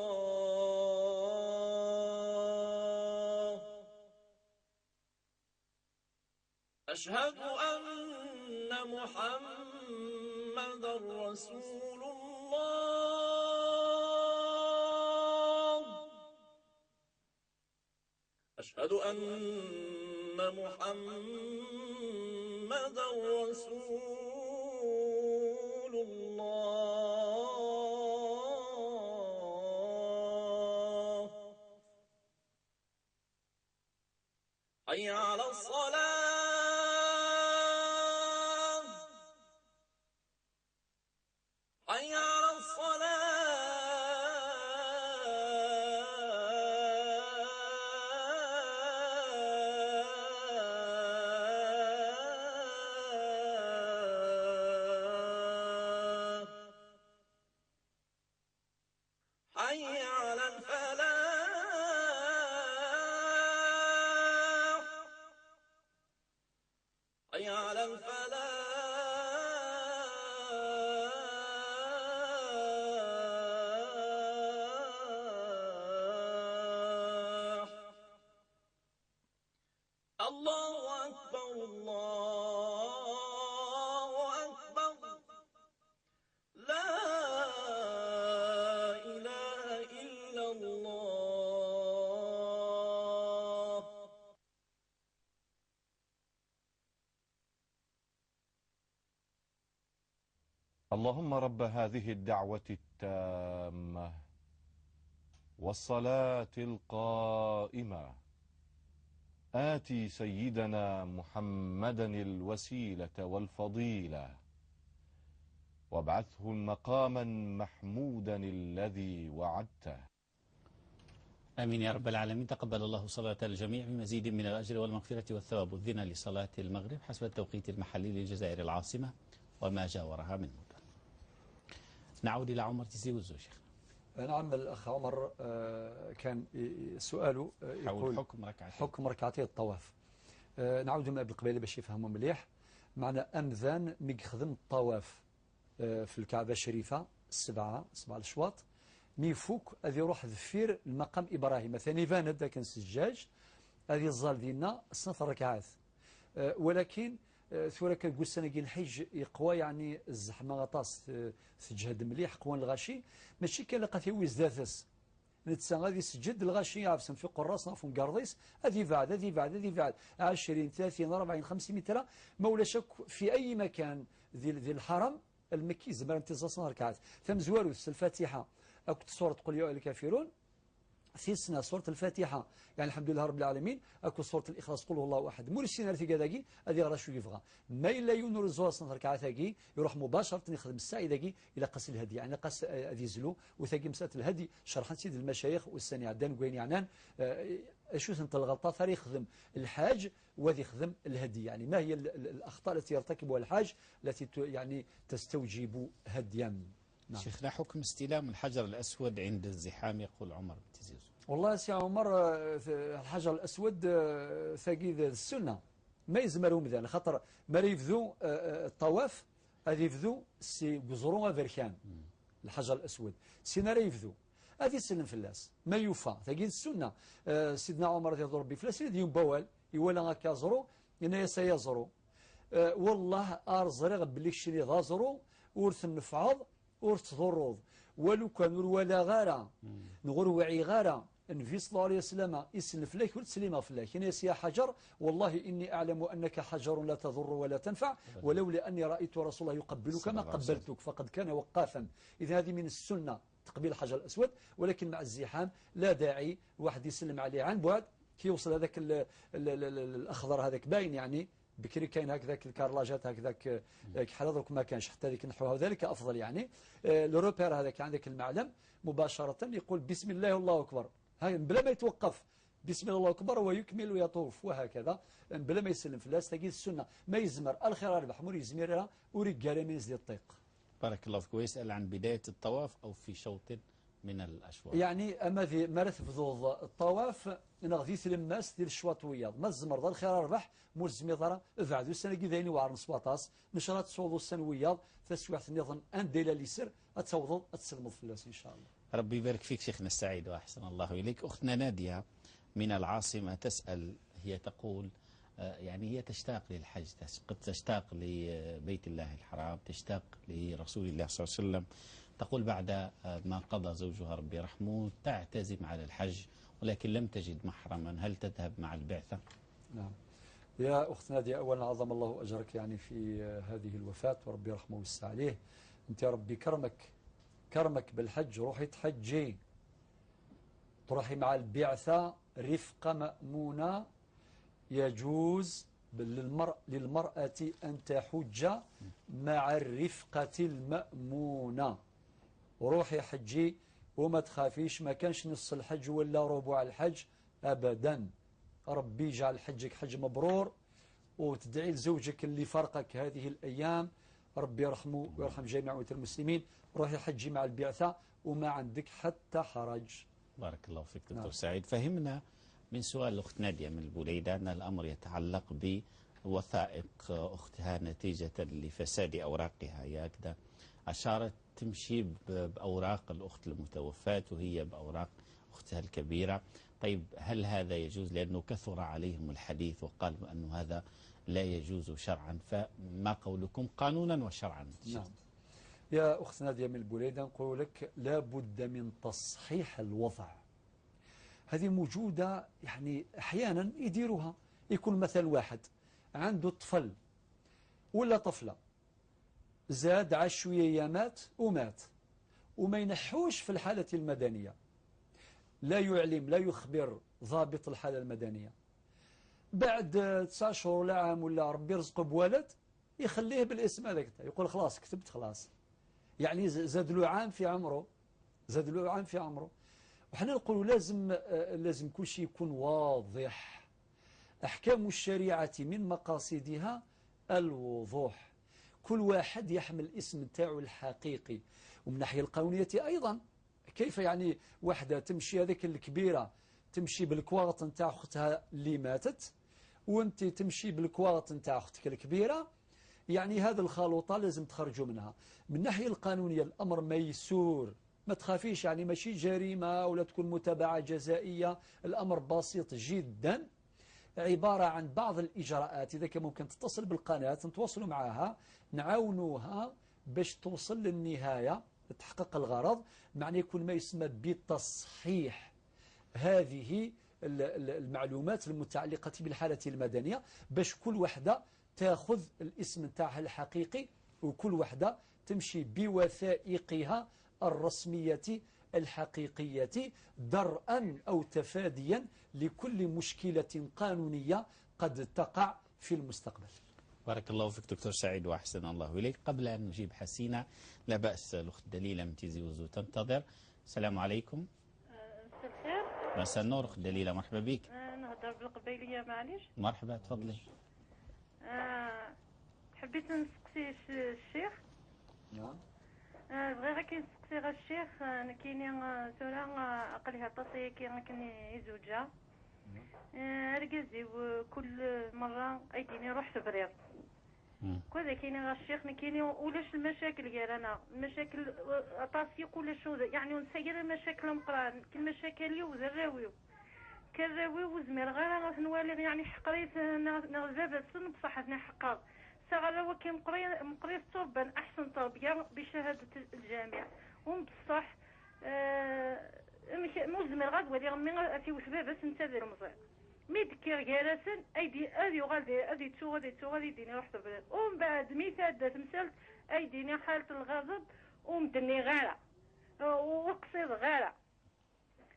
Speaker 8: أشهد أن محمدا رسول الله، أشهد أن محمدا رسول الله. حي على الصلاة، حي على الصلاة، حي على الفلاح، حي على الفلاح. الله أكبر الله أكبر، لا إله إلا الله.
Speaker 1: اللهم رب هذه الدعوة التامة والصلاة القائمة، آتي سيدنا محمدا الوسيلة والفضيلة، وابعثه مقاما محمودا الذي وعدته.
Speaker 2: آمين يا رب العالمين. تقبل الله صلاة الجميع بمزيد من الأجر والمغفرة والثواب. أذن لصلاة المغرب حسب التوقيت المحلي للجزائر العاصمة وما جاورها من مدن. نعود إلى عمر تيزي وزو شيخ.
Speaker 3: نعم، الأخ عمر كان سؤاله يقول حكم ركعتي الطواف. نعود من قبل قبيله باش يفهموا مليح معنى أمذان ميخدم الطواف في الكعبة الشريفة سبعة الأشواط، ميفوك هذه يروح ذفير المقام إبراهيم مثلا يبان هذا كان سجاج هذه الزال ديالنا سنة ركعات، ولكن ثورة كنقول السنة ديال الحج يقوى يعني الزحمة غطاس تجهد مليح قوان الغاشي ماشي كان لقى فيه ويزداثس نتسا غادي يسجد الغاشي يعرف في قراص في مقرضيس هذه بعد هذه بعد هذه بعد 20 30 40 50 متر ما ولا شك في أي مكان ذي الحرم المكي زمر امتزاز ركعات ثم زوالو الفاتحة أو سورة قل يا أيها الكافرون في سنة سورة الفاتحة، يعني الحمد لله رب العالمين، أكو سورة الإخلاص قل هو الله أحد، مورسين في كذاكي هذه راه شو يبغى، ما إلا ينور الزوار سنة ركعة ثاقي يروح مباشرة يخدم السعي ذاكي إلى قص الهدي، يعني قص هذه زلو وثاقي مسألة الهدي شرحا سيد المشايخ والسني عدان وين عنان شو سنت الغلطة ثار يخدم الحاج وذي يخدم الهدي، يعني ما هي الأخطاء التي يرتكبها الحاج التي يعني تستوجب هديا. نعم.
Speaker 2: شيخنا، حكم استلام الحجر الأسود عند الزحام، يقول عمر بن تزيز.
Speaker 3: والله سي عمر، الحجر الأسود ثقيل السنة ما يزمرهم ذا، خاطر ما يفذو الطواف هذه يفذو سي قزرون افركان الحجر الأسود سينا يفذو هذه السلم فلاس ما يوفى ثقيل السنة. سيدنا عمر رضي الله ربي فلاس يوم بوال يولا هكا زرو إن يسيزرو والله أرزرغ بلي شري غازرو ورث النفعض ورث تضروض ولو كان ولا غارة نغور وعي غارة النبي صلى الله عليه وسلم يسلم فلاك وتسليمه فلاك يا حجر والله إني أعلم أنك حجر لا تضر ولا تنفع ولولا أني رأيت رسول الله يقبلك ما قبلتك فقد كان وقافا. إذا هذه من السنة تقبيل الحجر الأسود، ولكن مع الزحام لا داعي واحد يسلم عليه عن بعد كي يوصل هذاك الأخضر هذاك باين، يعني بكري كاين هكذاك الكارلاجات هكذاك كحال درك ما كانش حتى ذيك نحوها وذلك أفضل. يعني le repère هذاك عندك المعلم مباشرة يقول بسم الله والله أكبر، هاي بلا ما يتوقف بسم الله الله أكبر ويكمل ويطوف وهكذا بلا ما يسلم فلاس. تلقي السنة ما يزمر الخير ربح مور يزمرها ورجال ما ينزل الطيق.
Speaker 2: بارك الله فيك. ويسأل عن بداية الطواف أو في شوط من الأشواط.
Speaker 3: يعني أما في مرث فضوض الطواف نغذي ثلماس ديال الشواط وياض ما الزمر ضل الخير ربح مور الزميضرة بعد السنة كي وعر نصواطاس نشرات صوضو السنوياض تسويحت النظام أن ديلا ليسر أتوضض أتسلمض فلاس إن شاء الله.
Speaker 2: ربي يبارك فيك شيخنا السعيد وأحسن الله إليك. أختنا نادية من العاصمة تسأل، هي تقول يعني هي تشتاق للحج، قد تشتاق لبيت الله الحرام، تشتاق لرسول الله صلى الله عليه وسلم. تقول بعد ما قضى زوجها ربي يرحمه تعتزم على الحج ولكن لم تجد محرما، هل تذهب مع البعثة؟
Speaker 3: نعم يا أخت نادية، أولا عظم الله أجرك يعني في هذه الوفاة وربي يرحمه ويوسع عليه. أنت يا ربي كرمك بالحج، روحي تحجي، تروحي مع البعثة رفقة مأمونة. يجوز للمرأة أن تحج مع الرفقة المأمونة. روحي حجي وما تخافيش، ما كانش نص الحج ولا ربع الحج أبدا. ربي يجعل حجك حج مبرور، وتدعي لزوجك اللي فرقك هذه الأيام ربي يرحمه ويرحم جميع أمة المسلمين. روحي حجي مع البعثة وما عندك حتى حرج.
Speaker 2: بارك الله فيك دكتور. نعم. سعيد، فهمنا من سؤال الأخت نادية من البوليدة أن الأمر يتعلق بوثائق أختها نتيجة لفساد أوراقها، هي هكذا أشارت تمشي بأوراق الأخت المتوفاة وهي بأوراق أختها الكبيرة. طيب هل هذا يجوز؟ لأنه كثر عليهم الحديث وقالوا أنه هذا لا يجوز شرعا، فما قولكم قانونا وشرعا؟
Speaker 3: نعم يا أخت نادية من البوليدة، نقول لك لا بد من تصحيح الوضع. هذه موجودة يعني أحيانا يديروها، يكون مثلا واحد عنده طفل ولا طفلة زاد عاش شوية أيامات ومات، وما ينحوش في الحالة المدنية، لا يعلم لا يخبر ضابط الحالة المدنية. بعد 9 شهور ولا عام ولا ربي يرزقه بولد يخليه بالاسم هذاك، يقول خلاص كتبت خلاص، يعني زاد له عام في عمره، زاد له عام في عمره. وحنا نقولوا لازم كل شيء يكون واضح. أحكام الشريعة من مقاصدها الوضوح، كل واحد يحمل الاسم تاعو الحقيقي. ومن الناحية القانونية أيضا، كيف يعني واحدة تمشي هذيك الكبيرة تمشي بالكواغط نتاع أختها اللي ماتت، وانت تمشي بالكواغط نتاع أختك الكبيرة، يعني هذا الخلوطة لازم تخرجوا منها. من الناحية القانونية الأمر ميسور، ما تخافيش، يعني ماشي جريمة ولا تكون متابعة جزائية، الأمر بسيط جدا، عبارة عن بعض الإجراءات. إذا كان ممكن تتصل بالقناة نتواصلوا معها نعاونوها باش توصل للنهاية تحقق الغرض، معنى يكون ما يسمى بتصحيح هذه المعلومات المتعلقة بالحالة المدنية، باش كل وحدة تاخذ الاسم نتاعها الحقيقي وكل وحدة تمشي بوثائقها الرسمية الحقيقية، درءا أو تفاديا لكل مشكلة قانونية قد تقع في المستقبل.
Speaker 2: بارك الله فيك دكتور سعيد وأحسن الله إليك. قبل أن نجيب حسينة، لا بأس الأخت دليلة من تيزي وزو تنتظر. السلام عليكم.
Speaker 9: مساء الخير.
Speaker 2: مساء النور أخت دليلة، مرحبا بك.
Speaker 9: نهضر بالقبيلية معليش.
Speaker 2: مرحبا، تفضلي.
Speaker 9: حبيت نسقسي الشيخ.
Speaker 3: نعم.
Speaker 9: بغي غير كنسقسي غير الشيخ، انا كاينين ثورة عقلها طاسيه كي كني زوجة ركزي كل مرة ايديني روح تبرير كذا كاين غير الشيخ كاين ولاش المشاكل غير انا المشاكل طاسيه كلش يعني نسير المشاكل مقران كل مشاكل وذراوي كراوي وزمير غير نوالي يعني حقريت نغزابة بصح حقار ساغا كي مقري تربا احسن تربيه بشهادة الجامع وبصح مزمر غاد ولي غمي في وسبابس انت ديال المزير مي دكير جالسن ايدي ادي غادي ادي تو غادي تو غادي ديني روح تبرد ومن بعد مي تادا تمثلت ايديني حاله الغضب ومدني غارة وقصيد غارة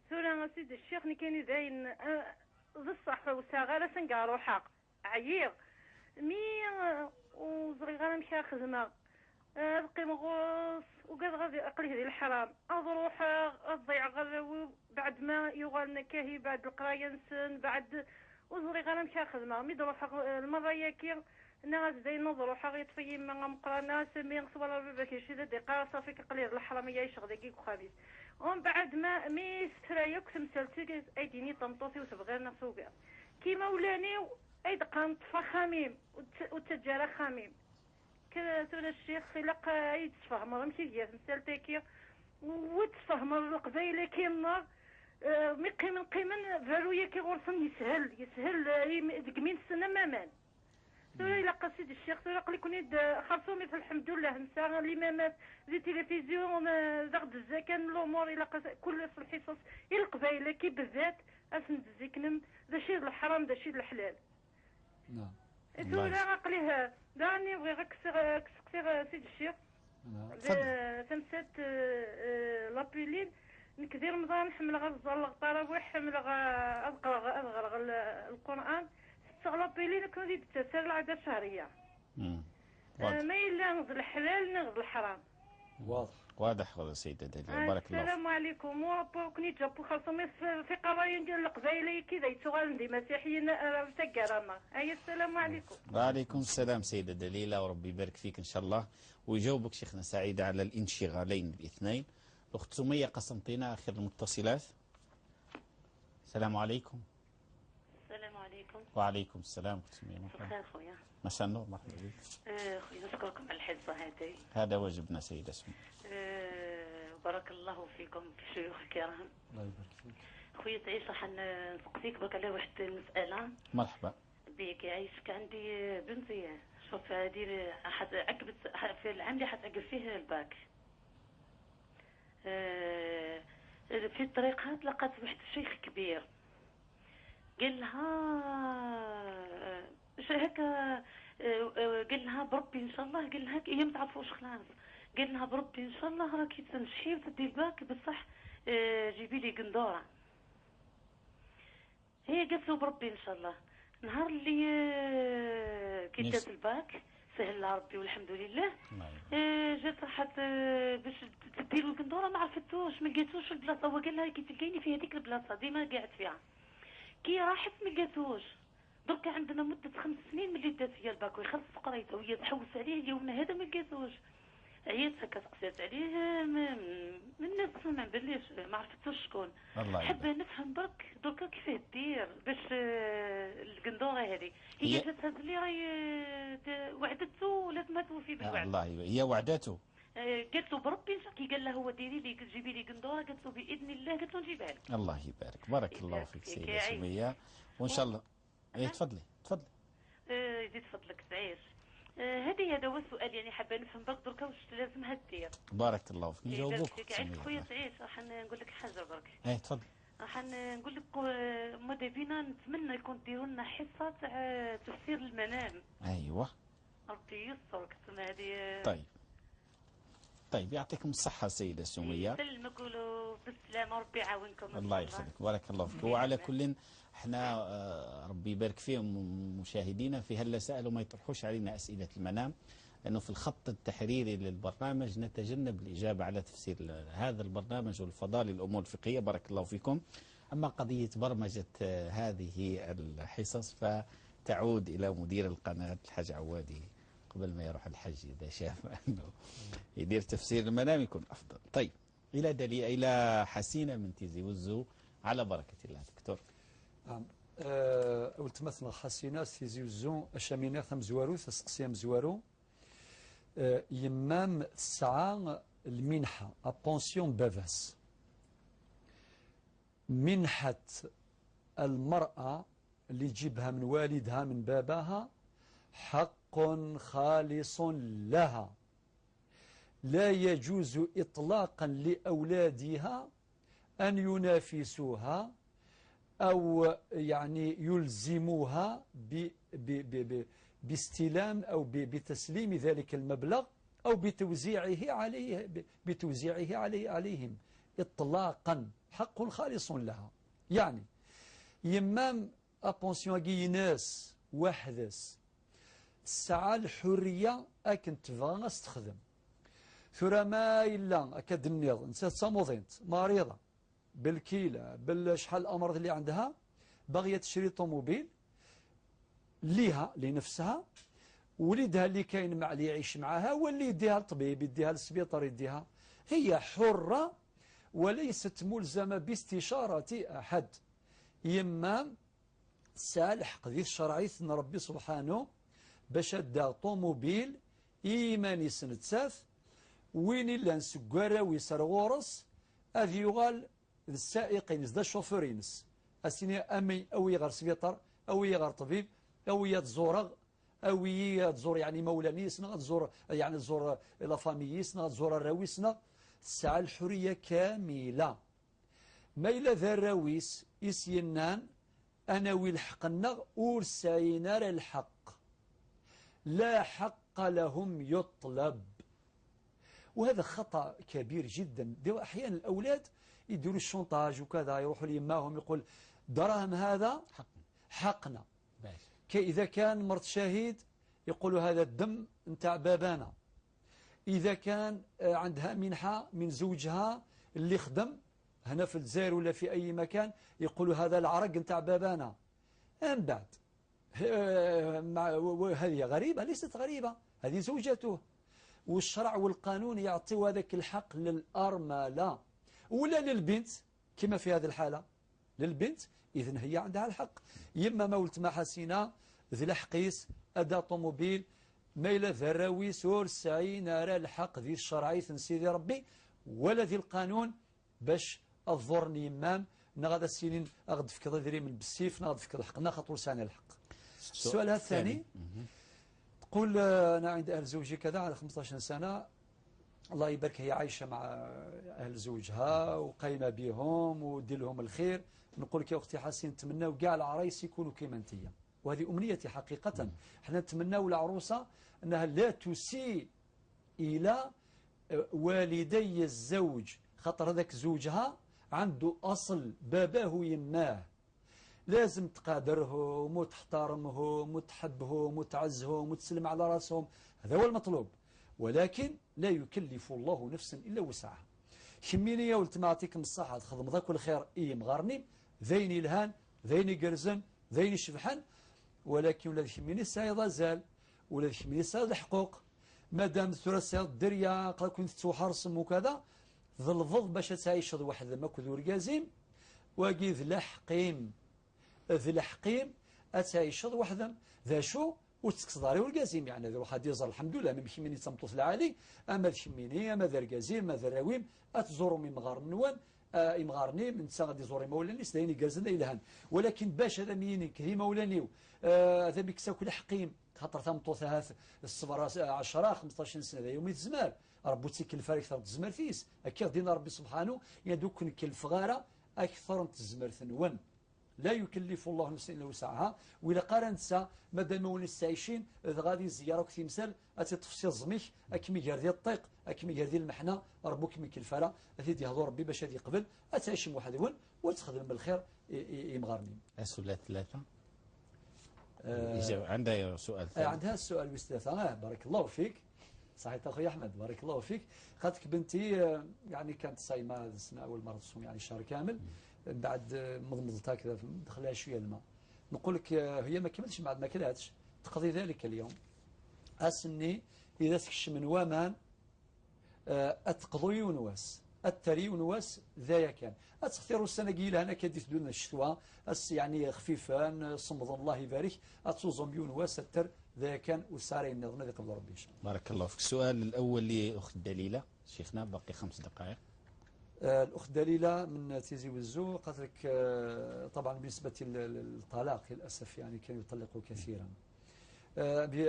Speaker 9: ثورة سيدي الشيخ كاين داين بصح وساغا سنقا روحا عييغ مي وزري غير مشى خدمة بقي مغوص وقال غادي اقلية ديال الحرام اروح اضيع غير بعد ما يغال نكاهي بعد القراية نسن بعد وزري غير مشى خدمة مي دروح المرة ياكي انا غادي نروح غيطفي ما مقرانا سمي صور بابا كيشي دقيقة صافي كقليه الحرام يعيش غادي كي خالص ومن بعد ما مي سترايا كتمثلتي ايديني طمطوطي وتبغي نسوق كيما ولاني اي دقا نطفى خميم والتجارة خميم كثر الشيخ خلق اي تفهم ماشي هي تمثال وتفهم القبيلة كيما مي قيمن قيمن فارويا كي غرسن يسهل يسهل ديك مين السنة مامان ثورة إلا قصيد الشيخ ثورة قلي كوني خرصومي الحمد لله نسا الإمامات دي تلفزيون ضغط الزكان الأمور إلا كل في الحصص القبيلة كي بالذات أسندزيكنم ذا شي الحرام ذا شي الحلال.
Speaker 3: نعم.
Speaker 9: ثورة عقليها داني بغي غير كسقسي سيد الشيخ. تمسات لابيلين نكدير رمضان حمل غا الطراويح حمل غا أقرا القرآن لابيلين كون تسال العادة الشهرية. ما إلا نغض الحلال نغض الحرام.
Speaker 3: واضح
Speaker 2: واضح هذا سيدة دليل، بارك الله.
Speaker 9: السلام عليكم. وكني جابو خاصهم في قرايين ديال القبايله كذا يتغال دي مسيحيين تاكراما. اي السلام عليكم.
Speaker 2: وعليكم السلام سيدة دليلة، وربي يبارك فيك ان شاء الله ويجاوبك شيخنا سعيد على الانشغالين الاثنين. الاخت سمية قسنطينة اخر المتصلات. السلام عليكم.
Speaker 10: السلام عليكم.
Speaker 2: وعليكم السلام اخت سمية، مرحبا.
Speaker 10: بخير خويا.
Speaker 2: مساء النور، مرحبا بك.
Speaker 10: خويا نشكركم على الحصة هذه.
Speaker 2: هذا واجبنا سيدة سمية.
Speaker 10: بارك الله فيكم في الشيوخ الكرام.
Speaker 3: الله يبارك فيك.
Speaker 10: خويا تعيش راح نسقسيك برك على واحد المسألة.
Speaker 2: مرحبا.
Speaker 10: بك يعيشك. عندي بنتي شوف هذه عقبت في العام اللي حتعقب فيه الباك. في طريقها تلقات واحد الشيخ كبير قال لها هكا، قال لها بربي ان شاء الله، قال لها هي ما تعرفوش خلاص، قال لها بربي ان شاء الله راكي تنجحي وتدي الباك بصح جيبي لي قندوره. هي قالت له بربي ان شاء الله. نهار اللي كي دات الباك سهل لها ربي والحمد لله، جات راحت باش تدير القندوره ما عرفتوش، ما لقيتوش البلاصة. هو قال لها كي تلقيني في هذيك البلاصة ديما قاعد فيها. كي راحت ما لقاتوش. دركا عندنا مدة 5 سنين ملي دات هي الباك ويخلص قرايتها وهي تحوس عليه اليوم هذا ما لقاتوش. عيات هكا سقسات عليه من الناس ما باليش ما عرفتوش شكون. حابة نفهم برك دركا كيفاه دير باش القندوره هذه هي جاتها اللي راهي وعدته ولازم توفي بالوعد.
Speaker 2: الله هي وعدته.
Speaker 10: قالت له بربي كي قال لها هو ديري لي جيبي لي قندوره، قالت له باذن الله، قالت له نجيبها لك.
Speaker 2: الله يبارك، بارك الله فيك سيده سميه وان شاء الله. ايه تفضلي تفضلي.
Speaker 10: يزيد فضلك تعيش. هذا هو السؤال، يعني حابة نفهم برك دركا واش لازمها دير.
Speaker 2: بارك الله فيك، نجاوبوك.
Speaker 10: عيش خويا تعيش. راح نقول لك حاجة برك.
Speaker 2: ايه تفضلي.
Speaker 10: راح نقول لك ماذا بينا نتمنى يكون ديروا لنا حصة تاع تفسير المنام.
Speaker 2: ايوه
Speaker 10: ربي يسترك تما هذه.
Speaker 2: طيب طيب يعطيكم الصحة سيدة سمية.
Speaker 10: يسلمك بالسلامة وربي يعاونكم إن
Speaker 2: الله
Speaker 10: شاء
Speaker 2: يخليك، بارك الله فيك. وعلى كل احنا ربي يبارك فيهم مشاهدينا في هلا سألوا ما يطرحوش علينا أسئلة المنام، لأنه في الخط التحريري للبرنامج نتجنب الإجابة على تفسير هذا البرنامج والفضاء للأمور الفقهية. بارك الله فيكم. أما قضية برمجة هذه الحصص فتعود إلى مدير القناة الحاج عوادي قبل ما يروح الحج، إذا شاف أنه يدير تفسير المنام يكون أفضل. طيب إلى دليل إلى حسينة من تيزي وزو على بركة الله دكتور.
Speaker 3: نعم. ولتمثل حسينة تيزي وزو أشامينة ثم زوارو تسقسيام زوارو. يمام الساعة المنحة pension بافاس، منحة المرأة اللي تجيبها من والدها من باباها حق خالص لها، لا يجوز إطلاقا لأولادها أن ينافسوها أو يعني يلزموها باستلام أو بتسليم ذلك المبلغ أو بتوزيعه عليه، بتوزيعه عليه عليهم إطلاقا، حق خالص لها. يعني يمام la pension ناس وحدس الساعة الحرية أكن تبغى استخدم ثورة ما إلا أكاد النيض نسات صاموضينت مريضة بالكيلة بالشحال الأمراض اللي عندها، باغية تشري طوموبيل ليها لنفسها، وليدها اللي كاين مع اللي يعيش معاها واللي يديها للطبيب يديها للسبيطار يديها، هي حرة وليست ملزمة باستشارة أحد. يمام سالح قضية الشرعية ربي سبحانه باش دا طوموبيل إيماني سنتساف وين إلا نسكارا ويسر غورس أذ يغال السائقين دا الشوفورينس أسيني أمي أو يغر سبيطار أو يغر طبيب أو يتزورغ أو يتزور يعني مولانيسنا تزور يعني تزور لا فاميسنا تزور الراويسنا. الساعة الحرية كاملة. ما إلا ذا الراويس إسينان أنا ويلحقنا أور ساينار الحق، لا حق لهم يطلب. وهذا خطأ كبير جدا. أحيانا الأولاد يديروا الشونتاج وكذا، يروحوا ليماهم يقول دراهم هذا حقنا. إذا كان مرت شهيد يقولوا هذا الدم نتاع بابانا. إذا كان عندها منحة من زوجها اللي خدم هنا في الجزائر ولا في أي مكان يقولوا هذا العرق نتاع بابانا. من بعد هذه غريبة، ليست غريبة، هذه زوجته، والشرع والقانون يعطي هذاك الحق للأرملة ولا للبنت كما في هذه الحالة للبنت، إذن هي عندها الحق. يما مولت ما حسينة ذي الحقيس أدا طوموبيل ميلة ذراوي سور سعين راه الحق ذي الشرعي سيدي ربي ولا ذي القانون باش الظرني يمام نغدا السنين أغد في كذا ذري من بالسيف نغد في كذا حقنا خاطر سعنا الحق. السؤال الثاني تقول أنا عند أهل زوجي كذا على 15 سنة، الله يبارك هي عايشة مع أهل زوجها وقايمة بهم ودير لهم الخير. نقول لك يا أختي حسين نتمناو كاع العرايس يكونوا كيما انتيا، وهذه أمنيتي حقيقة. حنا نتمناو العروسة أنها لا تسيء إلى والدي الزوج، خاطر هذاك زوجها عنده أصل باباه ويماه، لازم تقادرهم وتحترمهم وتحبهم وتعزهم وتسلم على راسهم، هذا هو المطلوب. ولكن لا يكلف الله نفسا إلا وسعها. شمينية ولت ما أعطيكم الصحة تخدم ذاك الخير إي مغارني ذيني الهان ذيني قرزن ذيني شبحان، ولكن ولا شميني سايض زال ولا شميني سايض الحقوق مادام ثلاث سايض الدريا قال كنت تحرصم وكذا ظل باش تعيش واحد ما كذور كازيم واقي ذا حقيم ذا حقيم أتعيش وحده ذا شو وتكسداري والكازيم يعني ذا واحد يزر الحمد لله ما مشي تمطوط العالي اما شميني اما ذا الكازيم ما ذا الراويم اتزوروا من مغار النوان امغارني من تسا غادي يزور مولاني سدايني كازن الهان. ولكن باش هذا ميني كريمه مولانيو هذا بيكسا كل حقيم خاطر تمطوط الصبر 10 15 سنه هذا يوم الزمال ربو تيكلف اكثر تزمر فيس اكي دينا ربي سبحانه يا دوك نكلف غاره اكثر من تزمر ثنون. لا يكلف الله نفسا الا وسعها. وإلا قارنتسا مادام وليس عايشين غادي الزيارة كتمثال اتطفسي الزميك اكمي غير الطيق اكمي غير المحنة ربك ميك الفلا اثيدي يهضر ربي باش هادي يقبل اتعيش واحد ون وتخدم بالخير يمغارني.
Speaker 2: السؤال ثلاثة عندها سؤال ثالث.
Speaker 3: عندها السؤال الثلاثة. بارك الله فيك. صحيح اخويا احمد بارك الله فيك. خاطرك بنتي يعني كانت صايمه هذه السنة اول مرة تصوم يعني شهر كامل، بعد مضمضتها كذا دخلها شوية الماء. نقول لك هي ما كملتش بعد ما كلاتش تقضي ذلك اليوم. اسني اذا تكش من وامان اتقضي ونواس التري ونواس ذا كان اتختيروا السنة قيله هنا كدي تدون الشتوى يعني خفيفان صمد الله يبارك اتوزم يونواس التر ذا كان وساري النظام هذا قبل ربي ان شاء الله.
Speaker 2: بارك الله فيك. السؤال الاول لاخت دليله شيخنا باقي 5 دقائق.
Speaker 3: الأخت دليلة من تيزي وزو قالت لك طبعا بالنسبة للطلاق للأسف يعني كانوا يطلقوا كثيرا.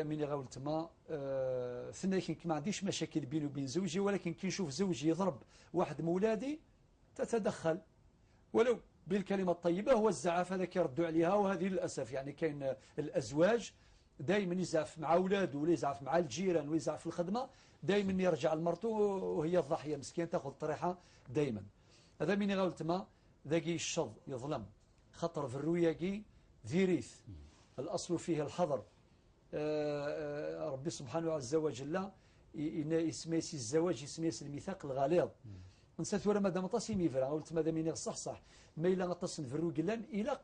Speaker 3: من غاولت ما ثنا ما عنديش مشاكل بيني وبين زوجي، ولكن كي نشوف زوجي يضرب واحد من ولادي تتدخل ولو بالكلمة الطيبة، هو الزعاف هذا كيردوا عليها. وهذه للأسف يعني كاين الأزواج دائما يزعف مع اولاده ولا يزعف مع الجيران ولا يزعف في الخدمة، دائما يرجع لمرته وهي الضحية مسكين تاخذ الطريحه دائما. هذا من غاولت ما ذاكي الشظ يظلم خطر في الرؤيا ذي ريث الاصل فيه الحظر. ربي سبحانه عز وجل يسميس الزواج يسميس الميثاق الغليظ. نسات ثورة مادام طاسي ميفرا قلت مادام يني صح صح ما الا غطس نفرو قلان الى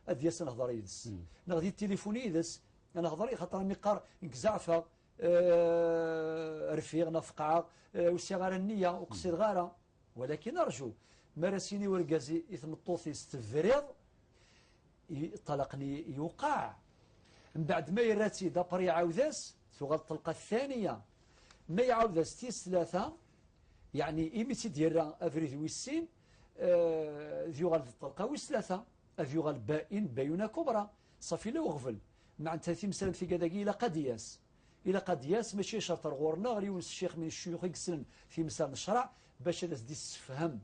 Speaker 3: ادياس نهضر يدس نغدي التليفون يدس انا هضري خاطر مقار نكزعفه رفيق نفقعه وسي غير النية وقصيد غارة. ولكن ارجو مراسيني ورقازي يثمطوثي ستفريض طلقني يوقع من بعد ما يراتي دابري عاوداس ثغل الطلقة الثانية ما يعاوداس تيس ثلاثة يعني إمي تيدير افريد ويسين ذيوغال الطلقة ويس ثلاثة اذيوغال بائن بايونه كبرى صافي لا وغفل معناتها تيمثال في كذا الى قدياس الى قدياس ماشي شرط غورنا غير يونس الشيخ من الشيوخ يقسم في مثال الشرع باش هذا تسفهم.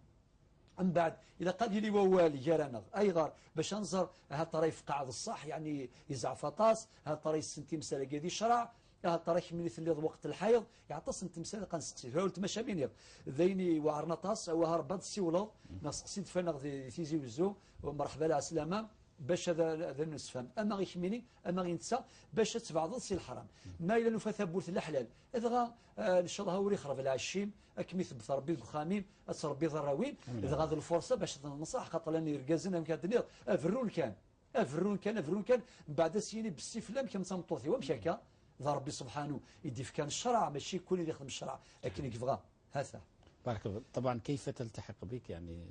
Speaker 3: من بعد الى قد لي ووالي جرانا اي غار باش نزر هاد ترى يفقع الصح يعني يزعف طاس هاد ترى يسنتي مسالة كادي الشرع هاد ترى من اللي وقت الحيض يعطس تمثال قنسقسي فاولت ماشي بينير ذيني وعرنا طاس او هربات السيولو نسقسي فانا غادي تيزي وزو ومرحبا على السلامة باش هذا نسفهم اما غيخميني اما غينسى باش تبعض سي الحرام ما الا نفا ثبوت الحلال اذا ان شاء الله وري خرب العشيم اكمي ثبت ربي الخامين اتربي ضراوين اذا غاد الفرصة باش ننصح خاطر لاني ركازنا كان افرون كان افرون كان افرون كان من بعد سيني بالسيف لم كم تمطوثي ومشى هكا ذا ربي سبحانه يدي في كان الشرع ماشي كل اللي يخدم الشرع لكن يبغى هذا.
Speaker 2: بارك الله. طبعا كيف تلتحق بك يعني؟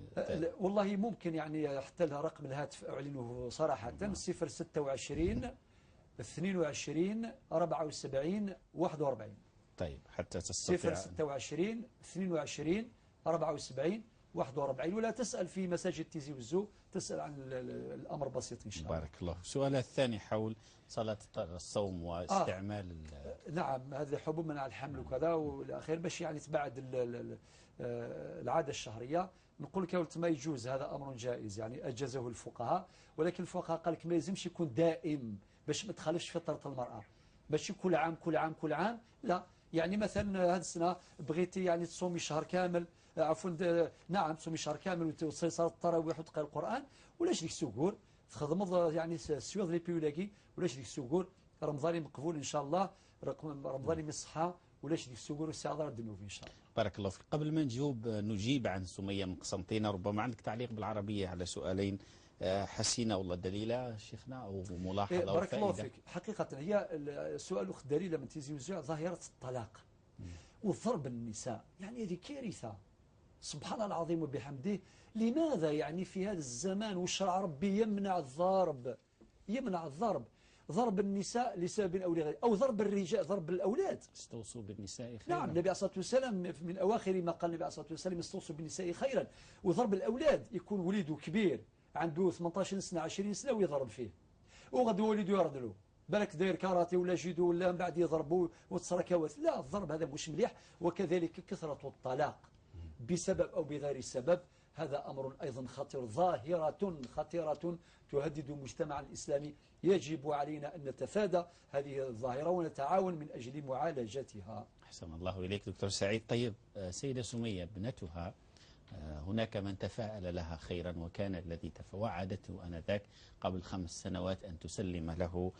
Speaker 3: والله ممكن يعني حتى رقم الهاتف أعلنه صراحة 026 22 74 41.
Speaker 2: طيب حتى تستطيع
Speaker 3: 026 22 74 41 ولا تسأل في مساجد تيزي وزو تسأل عن الأمر بسيط إن شاء الله.
Speaker 2: بارك الله. السؤال الثاني حول صلاة الصوم واستعمال
Speaker 3: نعم هذا حبوب منع الحمل وكذا والأخير باش يعني تبعد العادة الشهرية. نقول لك ما يجوز هذا أمر جائز يعني أجازه الفقهاء، ولكن الفقهاء قال لك ما يلزمش يكون دائم باش ما تخالفش فطرة المرأة، باش كل عام كل عام كل عام لا. يعني مثلا هذه السنة بغيتي يعني تصومي شهر كامل عفوا نعم تصومي شهر كامل وتصلي صلاة التراويح وتقرا القرآن ولاش ديك السكور تخدم يعني سيوض لي بيولاكي ولاش ديك السكور رمضاني مقبول ان شاء الله رمضاني من الصحة ولاش ديك السكور والسعادة الذنوب ان شاء الله.
Speaker 2: بارك الله فيك. قبل ما نجيب عن سمية من قسنطينة، ربما عندك تعليق بالعربية على سؤالين حسينة ولا دليلة شيخنا أو ملاحظة أو
Speaker 3: بارك الله
Speaker 2: فائدة؟
Speaker 3: فيك. حقيقة هي السؤال أخت دليلة من تيزي وزو ظاهرة الطلاق وضرب النساء، يعني هذه كارثة سبحان الله العظيم وبحمده. لماذا يعني في هذا الزمان والشرع ربي يمنع الضرب، يمنع الضرب، ضرب النساء لسبب أو لغيره، أو ضرب الرجال، ضرب الأولاد.
Speaker 2: استوصوا بالنساء خيرا.
Speaker 3: نعم النبي عليه الصلاة والسلام من أواخر ما قال النبي عليه الصلاة والسلام استوصوا بالنساء خيرا. وضرب الأولاد يكون وليده كبير عنده 18 سنة 20 سنة ويضرب فيه، وغد وليده يرد له بالك داير كاراتي ولا جيدو ولا من بعد يضربوا وتصرى كوارث. لا الضرب هذا مش مليح. وكذلك كثرة الطلاق بسبب أو بغير سبب، هذا أمر أيضا خطير، ظاهرة خطيرة تهدد المجتمع الإسلامي. يجب علينا أن نتفادى هذه الظاهرة ونتعاون من أجل معالجتها.
Speaker 2: أحسن الله إليك دكتور سعيد. طيب سيدة سمية ابنتها هناك من تفاءل لها خيرا، وكان الذي وعدته آنذاك قبل 5 سنوات أن تسلم له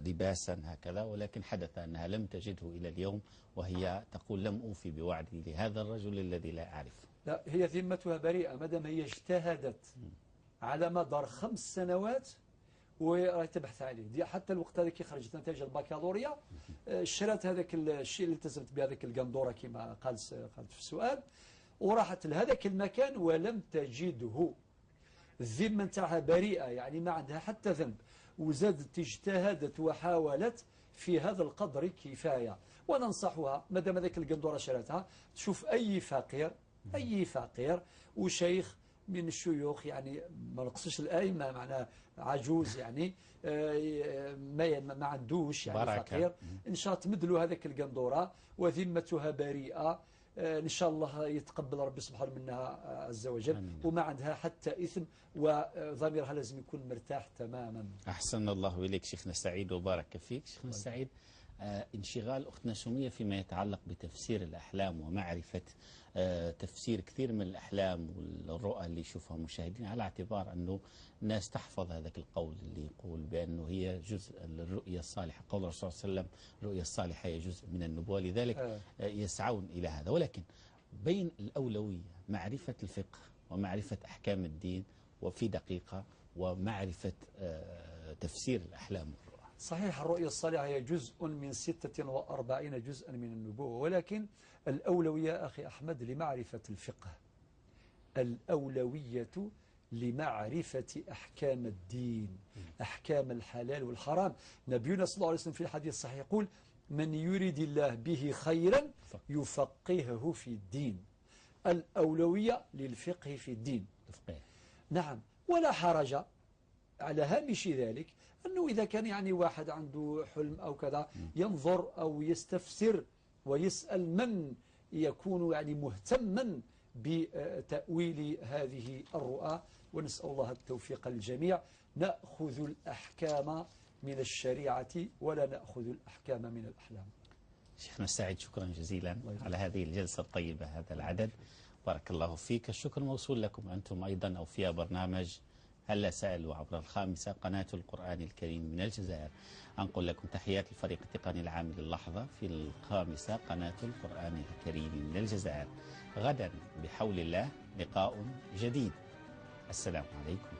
Speaker 2: لباسا هكذا، ولكن حدث أنها لم تجده إلى اليوم، وهي تقول لم أوفي بوعدي لهذا الرجل الذي لا أعرفه.
Speaker 3: لا، هي ذمتها بريئة ما دام هي اجتهدت على مدار 5 سنوات وراهي تبحث عليه. دي حتى الوقت هذاك كي خرجت نتائج البكالوريا شرات هذاك الشيء اللي التزمت بهذاك القندوره كما قالت في السؤال، وراحت لهذاك المكان ولم تجده. الذمة نتاعها بريئة، يعني ما عندها حتى ذنب، وزادت اجتهدت وحاولت في هذا القدر كفاية. وننصحها ما دام هذاك القندوره شراتها تشوف أي فقير، أي فقير وشيخ من الشيوخ، يعني ما نقصش الأئمة، معناه عجوز يعني ما عندوش يعني
Speaker 2: بركة.
Speaker 3: فقير، إن شاء الله تمد له هذاك القندوره وذمتها بريئة، إن شاء الله يتقبل ربي سبحانه منها عز وجل.
Speaker 2: آمين.
Speaker 3: وما عندها حتى إثم، وضميرها لازم يكون مرتاح تماما.
Speaker 2: أحسن الله إليك شيخنا سعيد وبارك فيك. شيخنا سعيد، انشغال أختنا سمية فيما يتعلق بتفسير الأحلام ومعرفة تفسير كثير من الأحلام والرؤى اللي يشوفها المشاهدين، على اعتبار أنه الناس تحفظ هذاك القول اللي يقول بأنه هي جزء الرؤية الصالحة، قول الرسول صلى الله عليه وسلم الرؤية الصالحة هي جزء من النبوة، لذلك يسعون إلى هذا. ولكن بين الأولوية معرفة الفقه ومعرفة أحكام الدين وفي دقيقة ومعرفة تفسير الأحلام والرؤى.
Speaker 3: صحيح، الرؤية الصالحة هي جزء من 46 جزءا من النبوة، ولكن الأولوية أخي أحمد لمعرفة الفقه، الأولوية لمعرفة أحكام الدين، أحكام الحلال والحرام. نبينا صلى الله عليه وسلم في الحديث الصحيح يقول من يريد الله به خيرا يفقهه في الدين. الأولوية للفقه في الدين. نعم، ولا حرج على هامش ذلك أنه إذا كان يعني واحد عنده حلم أو كذا ينظر أو يستفسر ويسأل من يكون يعني مهتما بتأويل هذه الرؤى. ونسأل الله التوفيق للجميع. نأخذ الأحكام من الشريعة ولا نأخذ الأحكام من الأحلام.
Speaker 2: شيخنا السعيد، شكرا جزيلا على هذه الجلسة الطيبة، هذا العدد، بارك الله فيك. الشكر موصول لكم أنتم أيضا أوفياء برنامج هلا سألوا عبر الخامسة قناة القرآن الكريم من الجزائر. أنقل لكم تحيات الفريق التقني العام للحظة في الخامسة قناة القرآن الكريم من الجزائر. غدا بحول الله لقاء جديد. السلام عليكم.